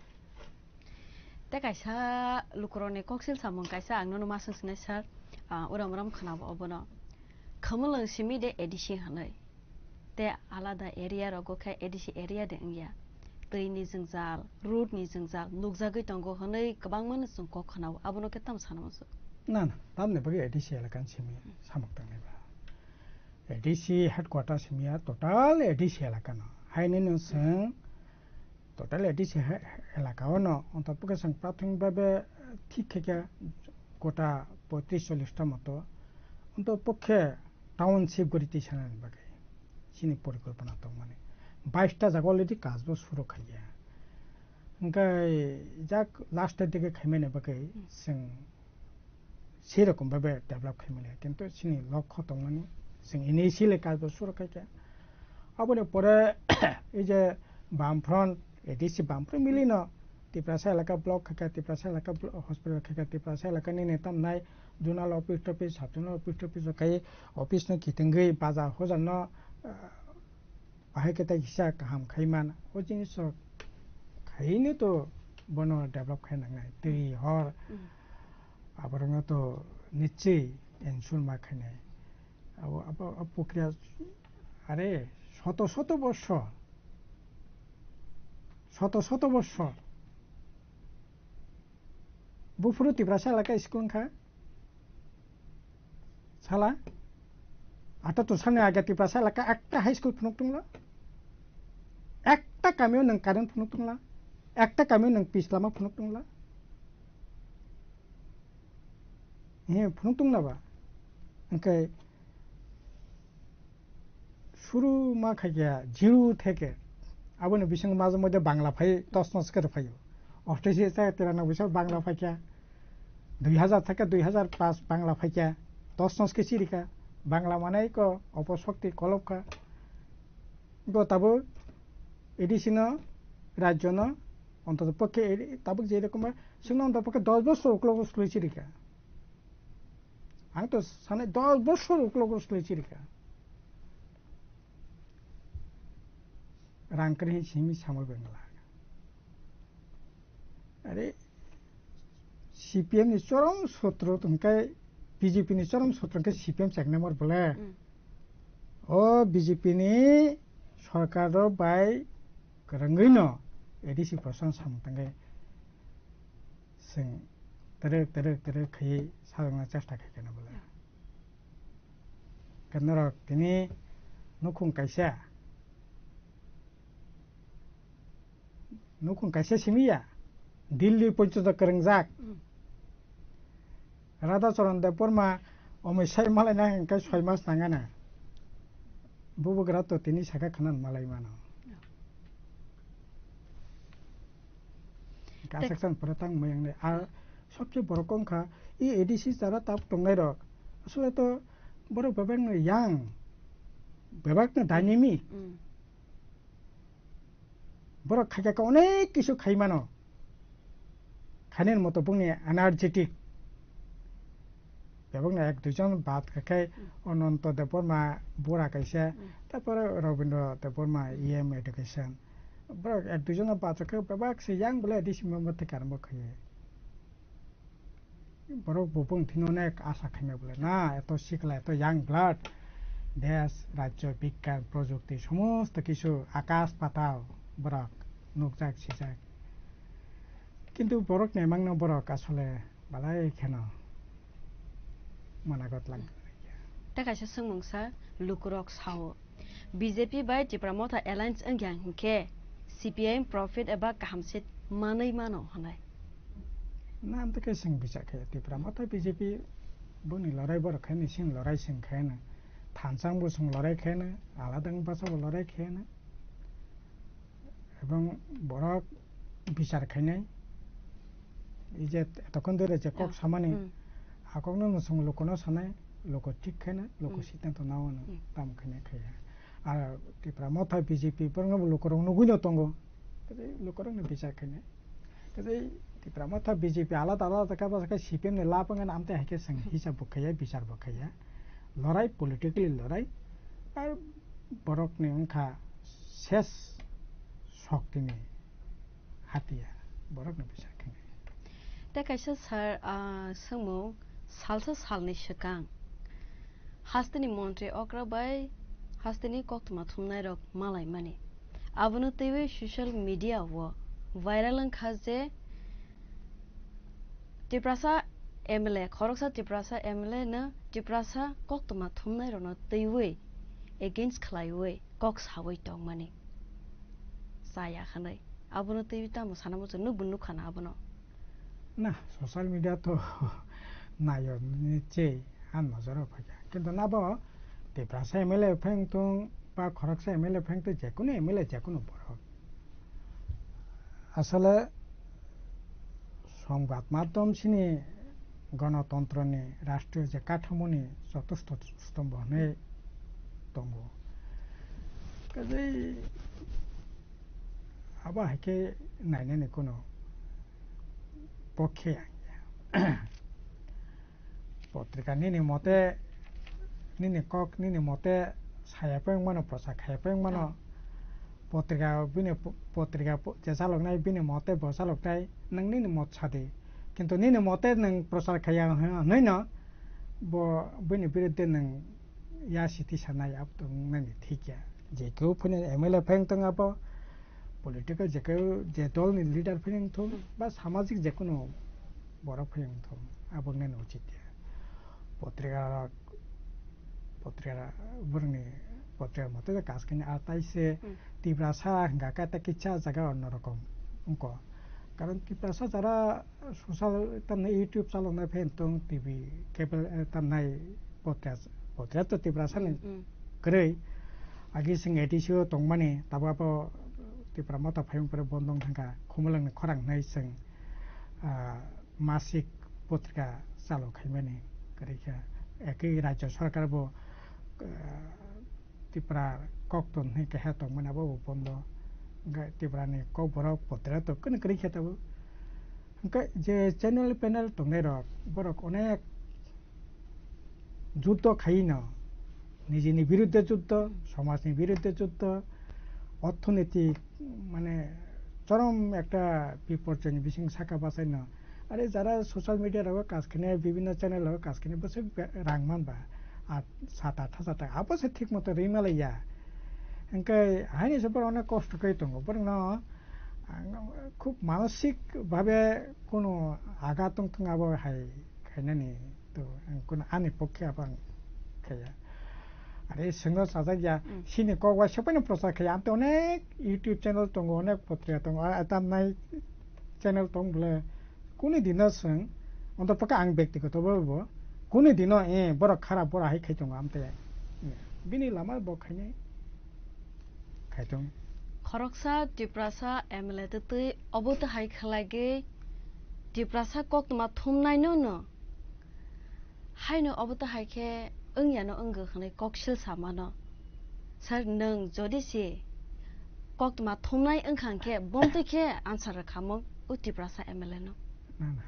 Tei kaisa lukurokni koksil samung kaisa ang nono ma swng sinai sir, ah, uram uram khwnabo obono. Khumulwng simi de A D C hwnwi. Tei alada area rogo khe A D C area de wngya. Twi ni jwngjal, road ni jwngjal nukjagwi tongo hwnwi kwbangma no chwng kok khwnao, abono khe tamo sana muchung? Na, na, tamni bagwi A D C elaka ni simi samung tangnai ba. A D C headquarter simi ya total A D C elaka no. Haini no chwng total A D C he-, elaka o no, onto pokhe chwng prathomik bhabe thik khe khe kota poitris chollish ta moto, onto pokhe township guri twi sanani bagwi chini porikolpona tongmani. Bais ta jaga already kaj bo suru khaikha. Hwnkhe jak last dike khaimani bagwi chwng sei rokom bhabe develop khaimani, kintu chini lokho tongmani chwng initially kaj bo suru khaikha. Aboni pore ei je Bamfront, A D C Bamfront milino Tiprasa elaka block khaikha, Tiprasa elaka blo-, hospital khaikha, Tiprasa elaka nini tamnai zonal office topice, sub zonal office topice rok khai office no kitengwi bajar hojar no, ah, bahai khe tai kisa kaham khai man. O jinis rok khaini to bono develop khai nangnai. Twi hor aborokno to nichwi ensure ma khainai. Abo, abo, abo pokriya, are, soto soto borsor, soto soto borsor. Buphuru Tiprasa elaka school wngkha. Sala, ato to sani age Tiprasa elaka ekta high school phunuk tongla. Ekta kamio nwng current phunuk tongla. Ekta kamio nwng pis lama phunuk tongla. He, phunuk tongla ba? Hwnkhe suru ma khaikha zero theke. Aboni bisingo majhe moddhe Bangla phai, tos nos khe rw phaio. Othai se sa terano bising Bangla phaikha. Dui hajar theke dui hajar paanch Bangla phaikha. Tos nos khe chirikha. Bangla manai ko oposokti kolopkha. Go tabuk A D C no, rajyo no, ontoto pokhe eri-, tabuk je rokom ba, chwngno ontoto pokhe dos bosor uklogo swlwi chirikha. Ang to sanai dos bosor uklogo swlwi chirikha. Rang kwrwi simi samwi bengla. Are, C P M ni chorom sotro hwnkhe, B J P ni chorom sotro hwnkhe C P M cheknai mor bole. Mm. O B J P ni sorkar rok bai kwrwngwi no A D C prosan samung tangwi chwng twrwk twrwk twrwk khaiwi sajokna chesta khai kheno bole. Mm. Khe norok tini nukhung kaisa Nukhung kaisa simi ya, Delhi porjonto kwrwngjak. Mm. Radha Charan Debbarma omoi sai malaina hwnkhe soi mas nangana. Bubagra to tini saka khna malai mano. Yeah. Kasak san pore tang mayang ne. Ar sobse borok wngkha, i A D C jara tab tongnai rok. Asole to borok bebak no yang, bebak no dynamic. Mm. Borok khaikha khe onek kisu khai mano. Khainani moto bongni energetic. Bebakno ek duijon bad khe khai Ananto Debbarma bura kaisa, tarpore Rabindra Debbarma E M education. Borok ek duijon bad khe bebak se yang bole D C member thai karmo khai. Borok bo bwng thino onek asa khaima bole na, eto sikla, eto young blood, desh, rajyo, bigyan, projukti, somosto kisu akas patal borok nukjak, sijak. Kintu borok naimangno borok asole balai kheno managot lang. Tei kaisa swngmungsa lukurok sao, B J P bai Tipra Motha alliance wngya hinkhe C P I M profit eba kaham seat manwi mano hwnwi. Na, amtwkhe chwng bichak khe Tipra Motha B J P boni lorai borok khe ni sini lorai chwng khe no. Thansa wngbo chwng lorai khe no, alada wngbacha bo lorai khe no. Ebong borok bichar khainai, ei je etokon dore je kok samani, hmm, a kokno no chwng lukuno sanai, luku thik khaina, luku siddhanto nao no, hmm, tamo khainai khaiya. Ar Tipra Motha B J P borokno bo lukurok nugui no tongo, tei lukurok no bichar khainai. Tei Tipra Motha B J P alada alada kha, bwsakhe C P M ni lab wngkha, amtwi hai khe chwng hisab bo khaiya, bichar bo khaiya. Lorai, politically lorai. Ar borokni wngkha ses soktini hatiya. Borokni bichar khe. Tei kaisa sir, ah, swngmung, salsa salni swkang hasteni montri okra bai hasteni koktwma thumnairok malaimani. Abono twiwi social media o viral wngkha je Tiprasa M L A, khoroksa Tiprasa M L A no Tiprasa koktwma thumnairokno twiwi against khlaiwi kok sawi tongmani chaya hwnwi. Abono twiwi tamo sana muchung, nwkbo nukha na abono. Na, social media to nayo ni che, ang nojoro phaikha. Kintu nabo Tiprasa M L A pheng tong ba khoroksa M L A pheng tong, jekunu M L A, jekunu borok. Asole songbad madhyom chini gonotontroni, rashtriyo je kathamoni chotusto stombo hwnwi tongo. Kaje abo hai khe nainani kuno pokhe ang ya. Potrika nini mote, nini kok, nini mote saya peng mano, prosa khaya peng mano. Ah. Potrika bini po-, potrika po-, je chaloknai bini mote bo chaloknai, nang nini mot sadi. Kintu nini mote nang prosa khaya hwnwi no, bo bini biruddhe nang ya siti sanai, abo to nang ni thik ya. Je keu phone M L A pheng tong abo, political je keu je dol ni leader pheng thung, hmm, ba samajik je kuno borok pheng thung, abo nang ni uchit ya. Potrika rok, potrika borokni potrika mote je kaskini atai se, hmm, Tiprasa hingka khe ta kisa jaga onno rokom wngko. Karon Tiprasa jara social tamni YouTube chaloknai phai tong, T V cable, eh, tamnai podcast, podcast to Tiprasa ni, hmm, hmm, kwrwi. Agi sing A D C o tongmani, tabuk abo Tipra Motha phai wng pore bondo wng thangkha, Khumulwng ni khorang hnai sing, ah, masik potrika chalo khaimani kwrwi kha. Ekhi Rajya Sarkar bo, ah, Tipra kokton hwnwi keha tongmani abo bo bondo. Hwnkhe Tiprani kokborok potrika to kwrwi kwrwi khe tabuk. Hwnkhe je channel panel tongnairok, borok onek juddo khaino, nijini biruddhe juddo, somajni biruddhe juddo, orthonitik, mane, chorom ekta biporjoyni bising saka bachaino. Are jara social media rogo kaj khainai, bibhinno channel rogo kaj khainai, bwswk be-, rang manba, at, sat at hajar taka, abo se thik moto rwi malaiya. Hwnkhe haini se borok onek kosto khe tongo, borokno, ang, khub manosik bhabe kono agat tong thung abo hai khainani to ang kuno ani pokhe abo ang khaiya. Are sengno sajak ya, hmm, sini kok bai sepaino prochar khaiya. Amte onek YouTube channel tongo, onek potrika tongo, a, a, tamnai channel tong bole. Kuni dino seng, onto paka ang bektigoto bo bo. Kuni dino, eh, borok kharap, borok hai khai tongo amte. Bini lama bo khainai. Khai tong. Khoroksa Tiprasa M L A twi twi obo to hai khlai ge Tiprasa koktwma thumnai no no. Haino obo to hai khe wngya no wngw hwnwi koksil samano. Sir, nwng jodi se koktwma thumnai wngkha hwnkhe, bomtwi khe answer rwkhamung o Tiprasa M L A no. Na, na.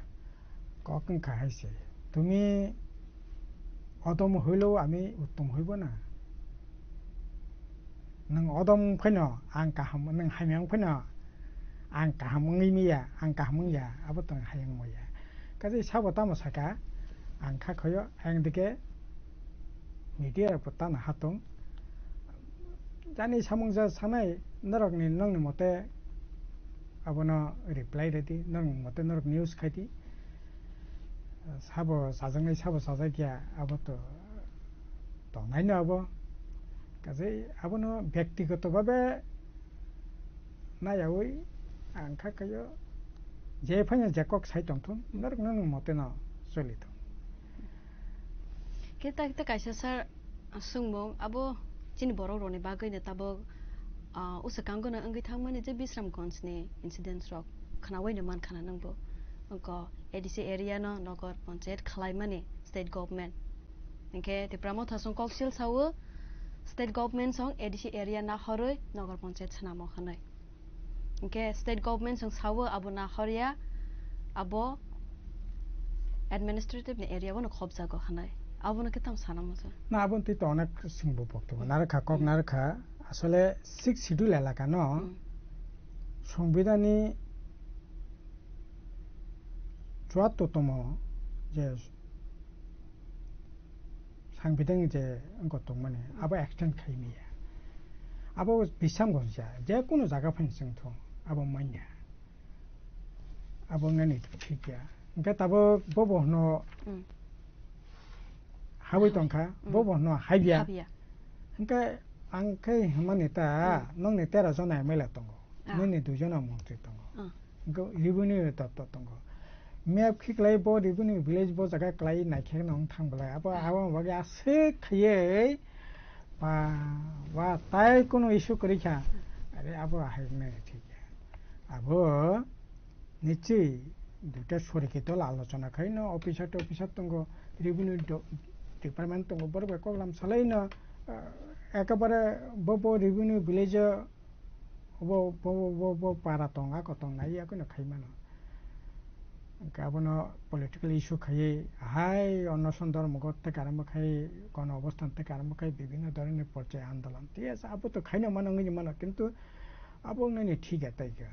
Kok wngkha hai se. Tumi odom hwilo, ami uttom hwibo na. Nwng odom phano ang kaham, nwng hamya wng phano ang kaham wngwi maya, ang kaham wngya, abo to nwng hayung maya. Kaisa sabo tamo saka, ang kha khoyo, ayang dike media rok bo tano hatung. Jani samung ja sanai, norokni, nongni mote abono reply redi, nongni mote norok news khaidi. Sabo sajaknai, sabo sajakya, abo to tongnaino abo. Kaje abono byaktigoto bhabe nayawi ang kha khayo, je phano je kok sai tongthung, norok nongni mote no choli thung. Khe ta, ta kaisa sir swngmung, abo chini borok rokni bagwi no tabuk Ah, usa kangono wngwi thangmani je Bisramganj ni incidents rok khnawaino mankha na nangbo. Wngkha A D C area no Nagar Panchayat khwlaimani state government. Hinkhe Tipra Motha song koksil sawo state government song A D C area nahorwi Nagar Panchayat swnamo hwnwi. Hinkhe state government song sawo abo nahorya, abo administrative ni area bono khobjago hwnwi. Abono khe tamo sana muchung. Na, abo twi to onek singbo boktobo. Hmm. Narwkha, kok Hmm. narwkha. Asole Sixth Schedule elaka no Hmm. Songbidan ni chuattor tomo je Sangbidan je wngkha tongmani, Hmm. abo extend khaimiya. Abo Bisramganj ya, je kunu jaga phaini chwng thung, abo manya. Abo wngnani thik ya. Hingke tabuk bo bo hwno Hmm. habwi tongkha, Hmm. bo bo hwno habya. Habya. Hingke ang khe hwnmani ta, Hmm. nokni tero jona M L A tongo, Ah. nini dui jona montri tongo. Ah. Hingke revenue doptor tongo. Map khiklai bo revenue village bo jaga klai naikhe nang thang belai. Abo, Ah. abo bagwi aswk khaiwi ba, ba tai kunu issue kwrwi kha. Are abo hai wngnani thik ya. Abo nichwi duita sorikito alochona khaino officer to officer tongo, revenue do-, department tongo, borok bai koklam salaino, ah, ekabare bo, bo revenue village o bo, bo, bo, bo, bo para tong, ako tong nai yakoino khaimano. Hingke abono political issue khaiwi hai onoson dormogo tei karamo khai, kono obostan tei karamo khai bibhinno dhoronor porche andolon. Thik ase, abo to khaino mano, wngwi mano, kintu abo wngnani thik ya tai khe.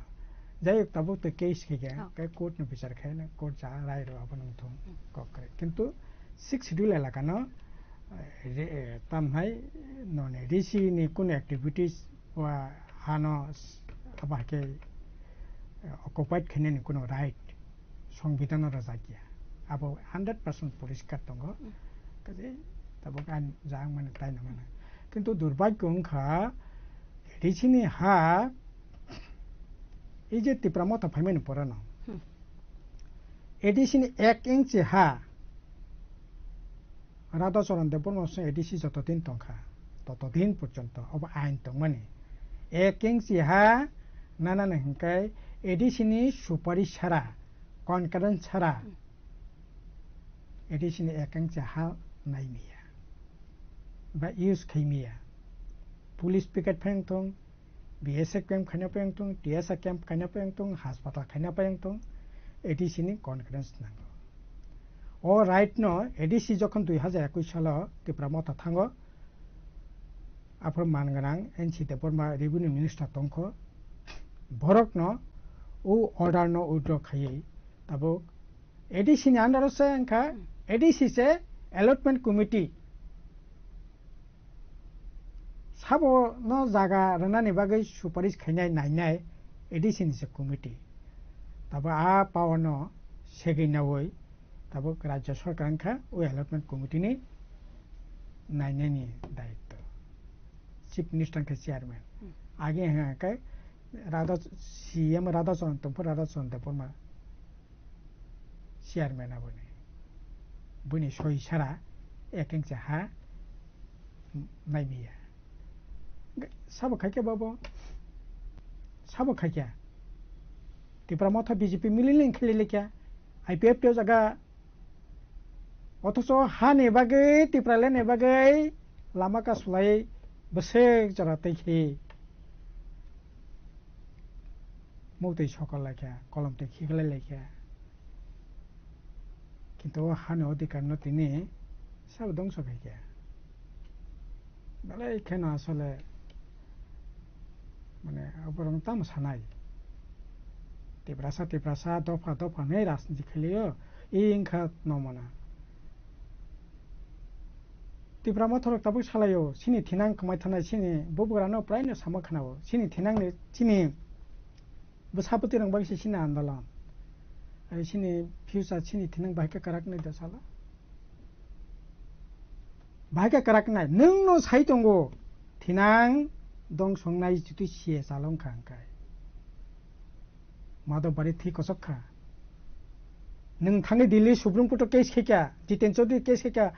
Jai hok, tabuk to case khe khe, Oh. khe court ni bichar khe, court ja rai rw abo nung thung Hmm. kok kre. Kintu Sixth Schedule elaka no, eh, re-, eh, tam hai noni D C ni kunu activities wa hano s-, abo hai khe, eh, occupied khainani kunu right. Songbidan o rwjak ya. Abo hundred percent poriskar tongo. Hmm. Kaje tabuk ang jang mani tai no mano. Kintu durbagyo wngkha, A D C ni ha, ei je Tipra Motha phaimani porano. Hmm. A D C ni ek inchi ha, Radha Charan Debbarma song A D C joto din tongkha, toto din porjonto obo ain tongmani. Ek inchi ha nanani hingkai A D C ni supari sara, concurrent sara, Hmm. A D C ni ek inchi ha naimiya ba use khaimiya. Police picket phai wngthung, B S F camp khaina phai wngthung, T S R camp khaina phai wngthung, hospital khaina phai wngthung, A D C ni concurrence nango. O right no A D C jokhon dui hazar ekush salo Tipra Motha thango, aphuru man gwnang N C Debbarma revenue minister tongkho, borok no o order no withdraw khaiwi tabuk A D C ni under o se wngkha, A D C se allotment committee. Sabo no jaga rwnani bagwi suparish khainai nainai A D C ni se committee. Tabo a power no segwi nawi tabo Rajya Sarkar wngkha o allotment committee ni nainani dayitto. Chief Minister wngkha chairman. Hmm. Age hwnka khe Radha, C M Radha Charan tongpha Radha Charan Debbarma chairman aboni. Bini soi sara ek inch ha naimiya. Sabo khaikhe babo. Sabo khaikhe. Tipra Motha B J P mili link khili likya. I P F T o jaga. Othocho hani bagwi, Tipraland ni bagwi lama kasulai bwswk jora tei khe. Muktwi sokol laikha, kolom twi khiklai laikha. Kintu o hani odhikar no tini sabo dongso khaikha. Belai kheno asole, mane, oborok tamo sanai. Tiprasa, Tiprasa, dopha, dopha hinwi rajniti khailio, i wngkha nomona. Tipra Motha rok tabuk salaio, sini thinang kwmai thanai, sini bubagra no prai no sama khwnao, sini thinang ni, sini bwsa bwtwi rang bagwi se sini andolon. Ai sini future sini thinang bahai khe kwrak nai da sala. Bahai khe kwrak nai, nwng no sai tongo, thinang dong song nai jitwi siya chalong kha hwnkhe. Madhobari thwi kosok kha. Nwng thangwi Delhi Supreme Court o case khaikha, Jiten Chaudhary case khaikha,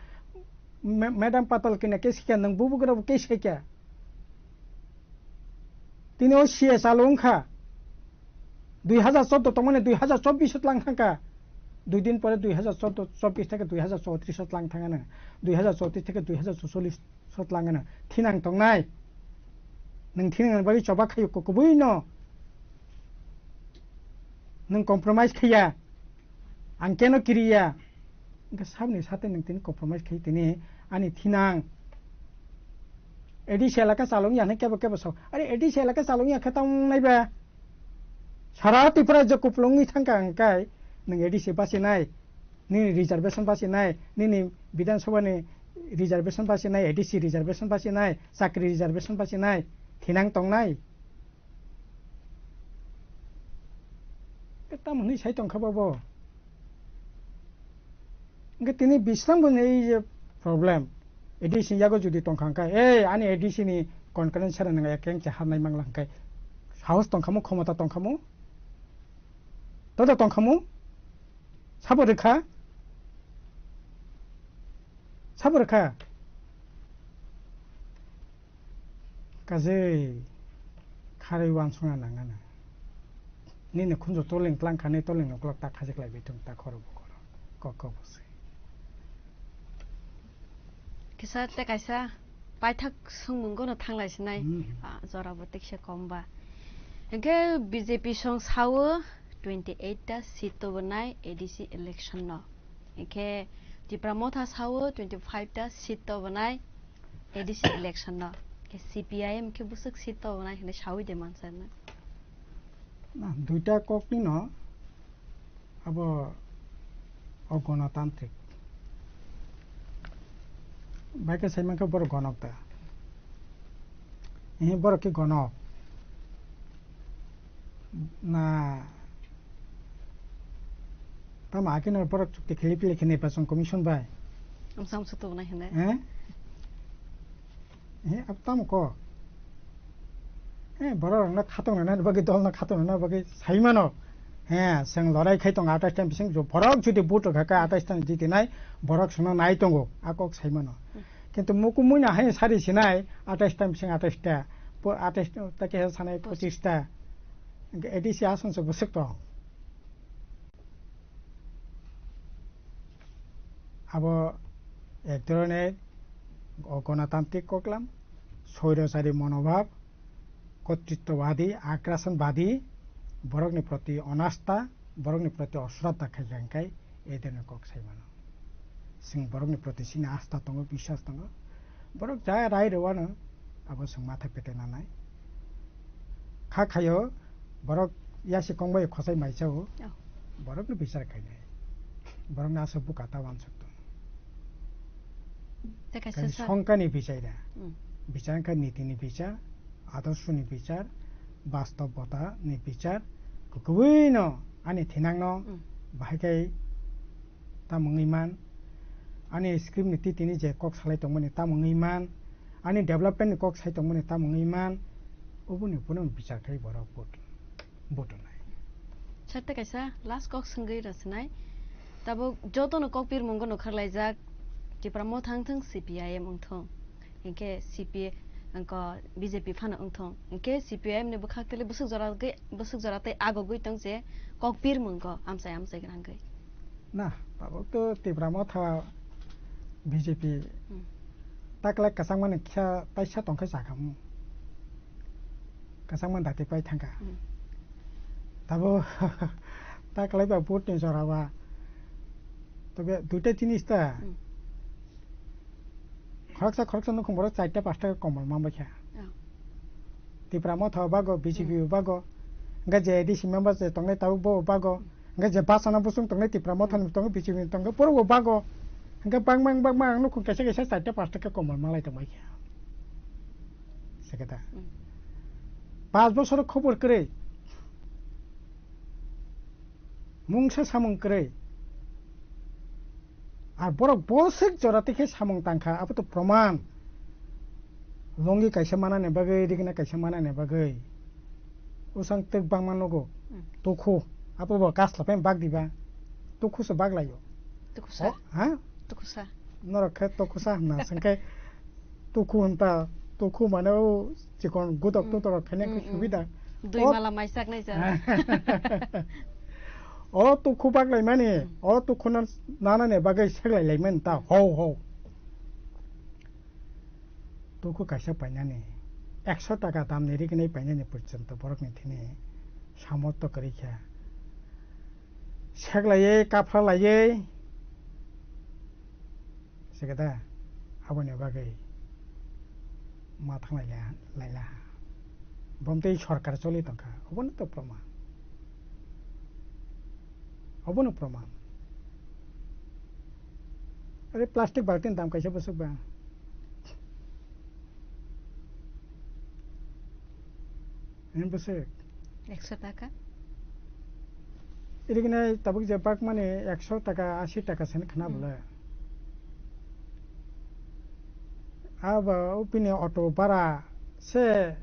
Ma-, Madam Patal kina case khaikha, nwng bubagra bo case khaikha. Tini o C A chalo wngkha. Dui hajar chordo tongmani dui hajar chobbish o tlang thangkha. Dui din pore dui hajar chordo, chobbish theke dui hajar chowtrish o tlang thangano. Dui hajar chowtrish theke dui hajar chowchollish o tlang ano. Thinang tongnai. Nwng thinang bagwi choba khayo kubui no. Nwng compromise khaiya. Ang keno kiriya. Hwnkhe saboni sate nwng tini compromise khai tini ani thinang. A D C elaka chalung ya hwnwi kebo kebo sao. Are A D C elaka chalung ya khe tamo naiba. Sara Tripura je kuplung wngwi thangkha hwnkhe nwng A D C bachinai. Nini reservation bachinai. Nini Bidhan Sabha ni reservation bachinai. A D C reservation bachinai. Chakri reservation bachinai. Thinang tongnai. Tamo hwnwi sai tongkha bobo. Hwnkhe tini Bisram bo ni ei je problem. A D C yago jodi tongkha hwnkhe, ei ani A D C ni concurrent sara nang ekeng cha harnai mangla hwnkhe. Sahos tongkhamu, khomota tongkhamu. Todo tongkhamu. Sabo rwkha. Sabo rwkha. Kajei kharwi wansukna nangana. Nini khunju toling tlang kha, nini toling uklok ta khajik lai bai thung ta khoro bo khoro. Kok kok bo se. Kisa te kaisa paithak sungmung gono thanglai sinai. Hmm. Ah, jora bo tikse kom ba. Hingke B J P song sao twenty eight ta seat to bonai A D C election no. Hingke Tipra Motha sao twenty five ta seat to bonai A D C election no. Ke C P I M ke busuk seat to bonai hine sawi de mansa na. Na, duita kok ni no, abo o gonotantrik. Bai ke sai mankhe borok gonok da. Ehe, borok ke gonok. Na, tamo akhe no borok chukti kheli pili khe Nirbason Commission bai. Amsa amsa to nai hene. Eh? Eh, ab tamo ko. Eh, borok rokno khatung rwna bagwi, dol no khatung rwna bagwi sai mano. Eh, chwng lorai khai tongo atais ta bising jo, borok jodi vote rwkha khe atais ta jitinai, borok chwngno nai tongo, a kok sai mano. Hmm. Kintu mukumui no hai sari sinai, atais ta bising atais ta, po-, atais ta khe sanai pochis ta. Hwnkhe A D C ason se bwswk tong. Abo ek dhoroner o-, gonotantrik koklam, soirosari monobhab, kotritwbadi, agrasonbadi, borokni proti onasta, borokni proti osroddha khaikha hwnkhe ei dhoroner kok sai mano. Chwng borokni proti chini asta tongo, biswas tongo. Borok ja rai rwano, abo chwng matha pete nanai. Kha khaio, borok yasi kongbai khosai maisao. Oh. Borokno bichar khainai. Borokno aswk buka ta wansuk tong. Te kaisa Kaini sa- songkani bichar da. Mm. Bichar wngkha nitini bichar, adorsoni bichar, bastobota ni bichar, kukuino ani thinangno Mm. bahai khai tamo wngwi man, ani script ni titini je kok salai tongmani tamo wngwi man, ani development ni kok sai tongmani tamo wngwi man, oboni phano bichar khai borok vote, vote rwnai. Sir, tei kaisa last kok swngwi rwsinai. Tabuk jotono kok pirmungo nokharlaijak, Tipra Motha wngthung, C P I M wngthung. Hinkhe C P, wngkha B J P phano wngthung. Hinkhe C P I M ni bwkhak tele bwswk jora gwi, bwswk jora tei agogwi tong je kok pirmungo amchai amchai gwnangwi. Na, tabuk to Tipra Motha B J P Hmm. taklai kwchangmani kisa taisa tongkhe chakhamu. Kwchangma dati pai thangkha. Hmm. Tabuk taklai ba vote ni jora ba. Tobe duita jinis ta. Hmm. Khoroksa khoroksa nukhung borok charta pasta komol manbaikha. Oh. Tipra Motha o bago, B J P Hmm. o bago. Hingkhe je A D C member je tongnai tabuk bo bago. Hingkhe je bachana bosong tongnai Tipra Motha ni tongo, B J P ni tongo, borok bo bago. Hingkhe bangma bangma ang nukhung kaisa kaisa charta pasta khe komol manlai tongbaikha. Sekhe da. Hmm. Pas bosor khobor kwrwi. Mungsa samung kwrwi. Ar borok boswk jora tei khe samung tangkha, abo to proman. Longi kaisa manani bagwi, rigna kaisa manani bagwi. Usang twk bangma nugo. Hmm. Tukhu. Abo bo kasla pen bak diba. Tukhu se bak laio. Tukhusa. O, ha? Tukhusa. Norok khe tukhusa hwnna. Sengkhe tukhu hwnta, tukhu mane o Kon gutok tutok khaina khe subida. Dui O mala mai sak nai sa. O tukhu baklaimani, o tukhu no nanani bagwi seklai laimani ta, hou hou. Tukhu kaisa painani, ekso taka damni rignai painani porjonto borokni thini samortho kwrwi kha. Seklaiwi, kaphralaiwi, Sika da, aboni bagwi ma thanglai laila ha. Bom tei sorkar choli tongkha, obono to proman. Obono proman. Are plastic baltin dam kaisa bwswk ba. Hini bwswk. Ekso taka? Irigini tabuk je bak mani ekso taka, asi taka sani khna Hmm. bole. Abo upini auto bara se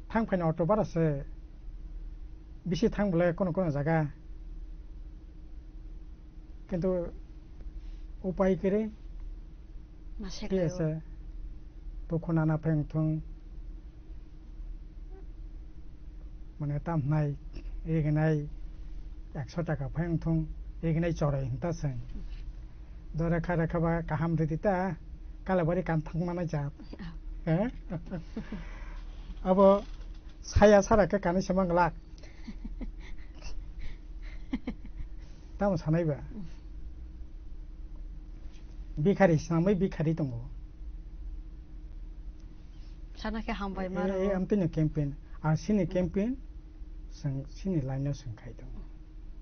thang phaini auto bara se bisi thang bole kono kono jaga. Kintu upai kwrwi. Ma se Khe khlaio? se tukhu nana phai wngthung. Mane tam hnai, rignai ekso taka phai wngthung, rignai choroi hinta se. Do rekha rekha ba kaham ridi ta, kalabari kan thang mana jat. He? Abo saya sara khe kanui se manglak. Tamo sanai ba? Bikhari, swnamwi bikhari tongo. Sana khe hambai maro. Eh, eh, amtwino campaign. Ar sini campaign, sing, sini line-o sing khai tongo.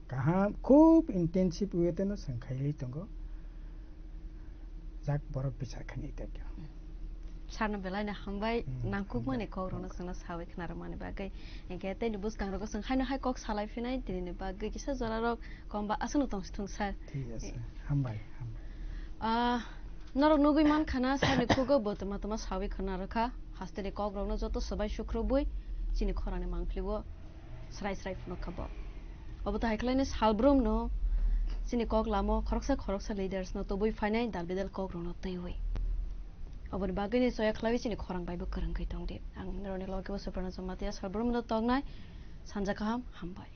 Kaham, khub intensive way-teno sing khailai tongo. Jak borok bichar khainai tongkha. Sarno belaino hambai, Hmm, nangkukmani hambai, kokrokno hambai. Chwngno sawi khnarwkmani bagwi. Hinkhe tei ni bwskangrogo chwng haino hai kok salai phinai, tinini bagwi kisa jorarok komba aswkno tongsi thung sir. Thik ase. Eh. Hambai, hambai. Ah, norok nugwi mankha na, sir ni khugo bo tama tama sawi khna rwkha. Hasteni kokrokno joto swbai sukrubwi chini khorangni mangpili-o srai srai phunuk kha bo. Obo to hai khlaino salbrumno chini kok lamo khoroksa khoroksa leaders no tubui phainai dal bidal kokrokno twiwi. Oboni bagwino choya khlaiwi chini khorang baibo kwrwngwi tongdi. Ang norokni loge bo Suprana Jamatia, salbrumno toknai sanja kaham, hambai.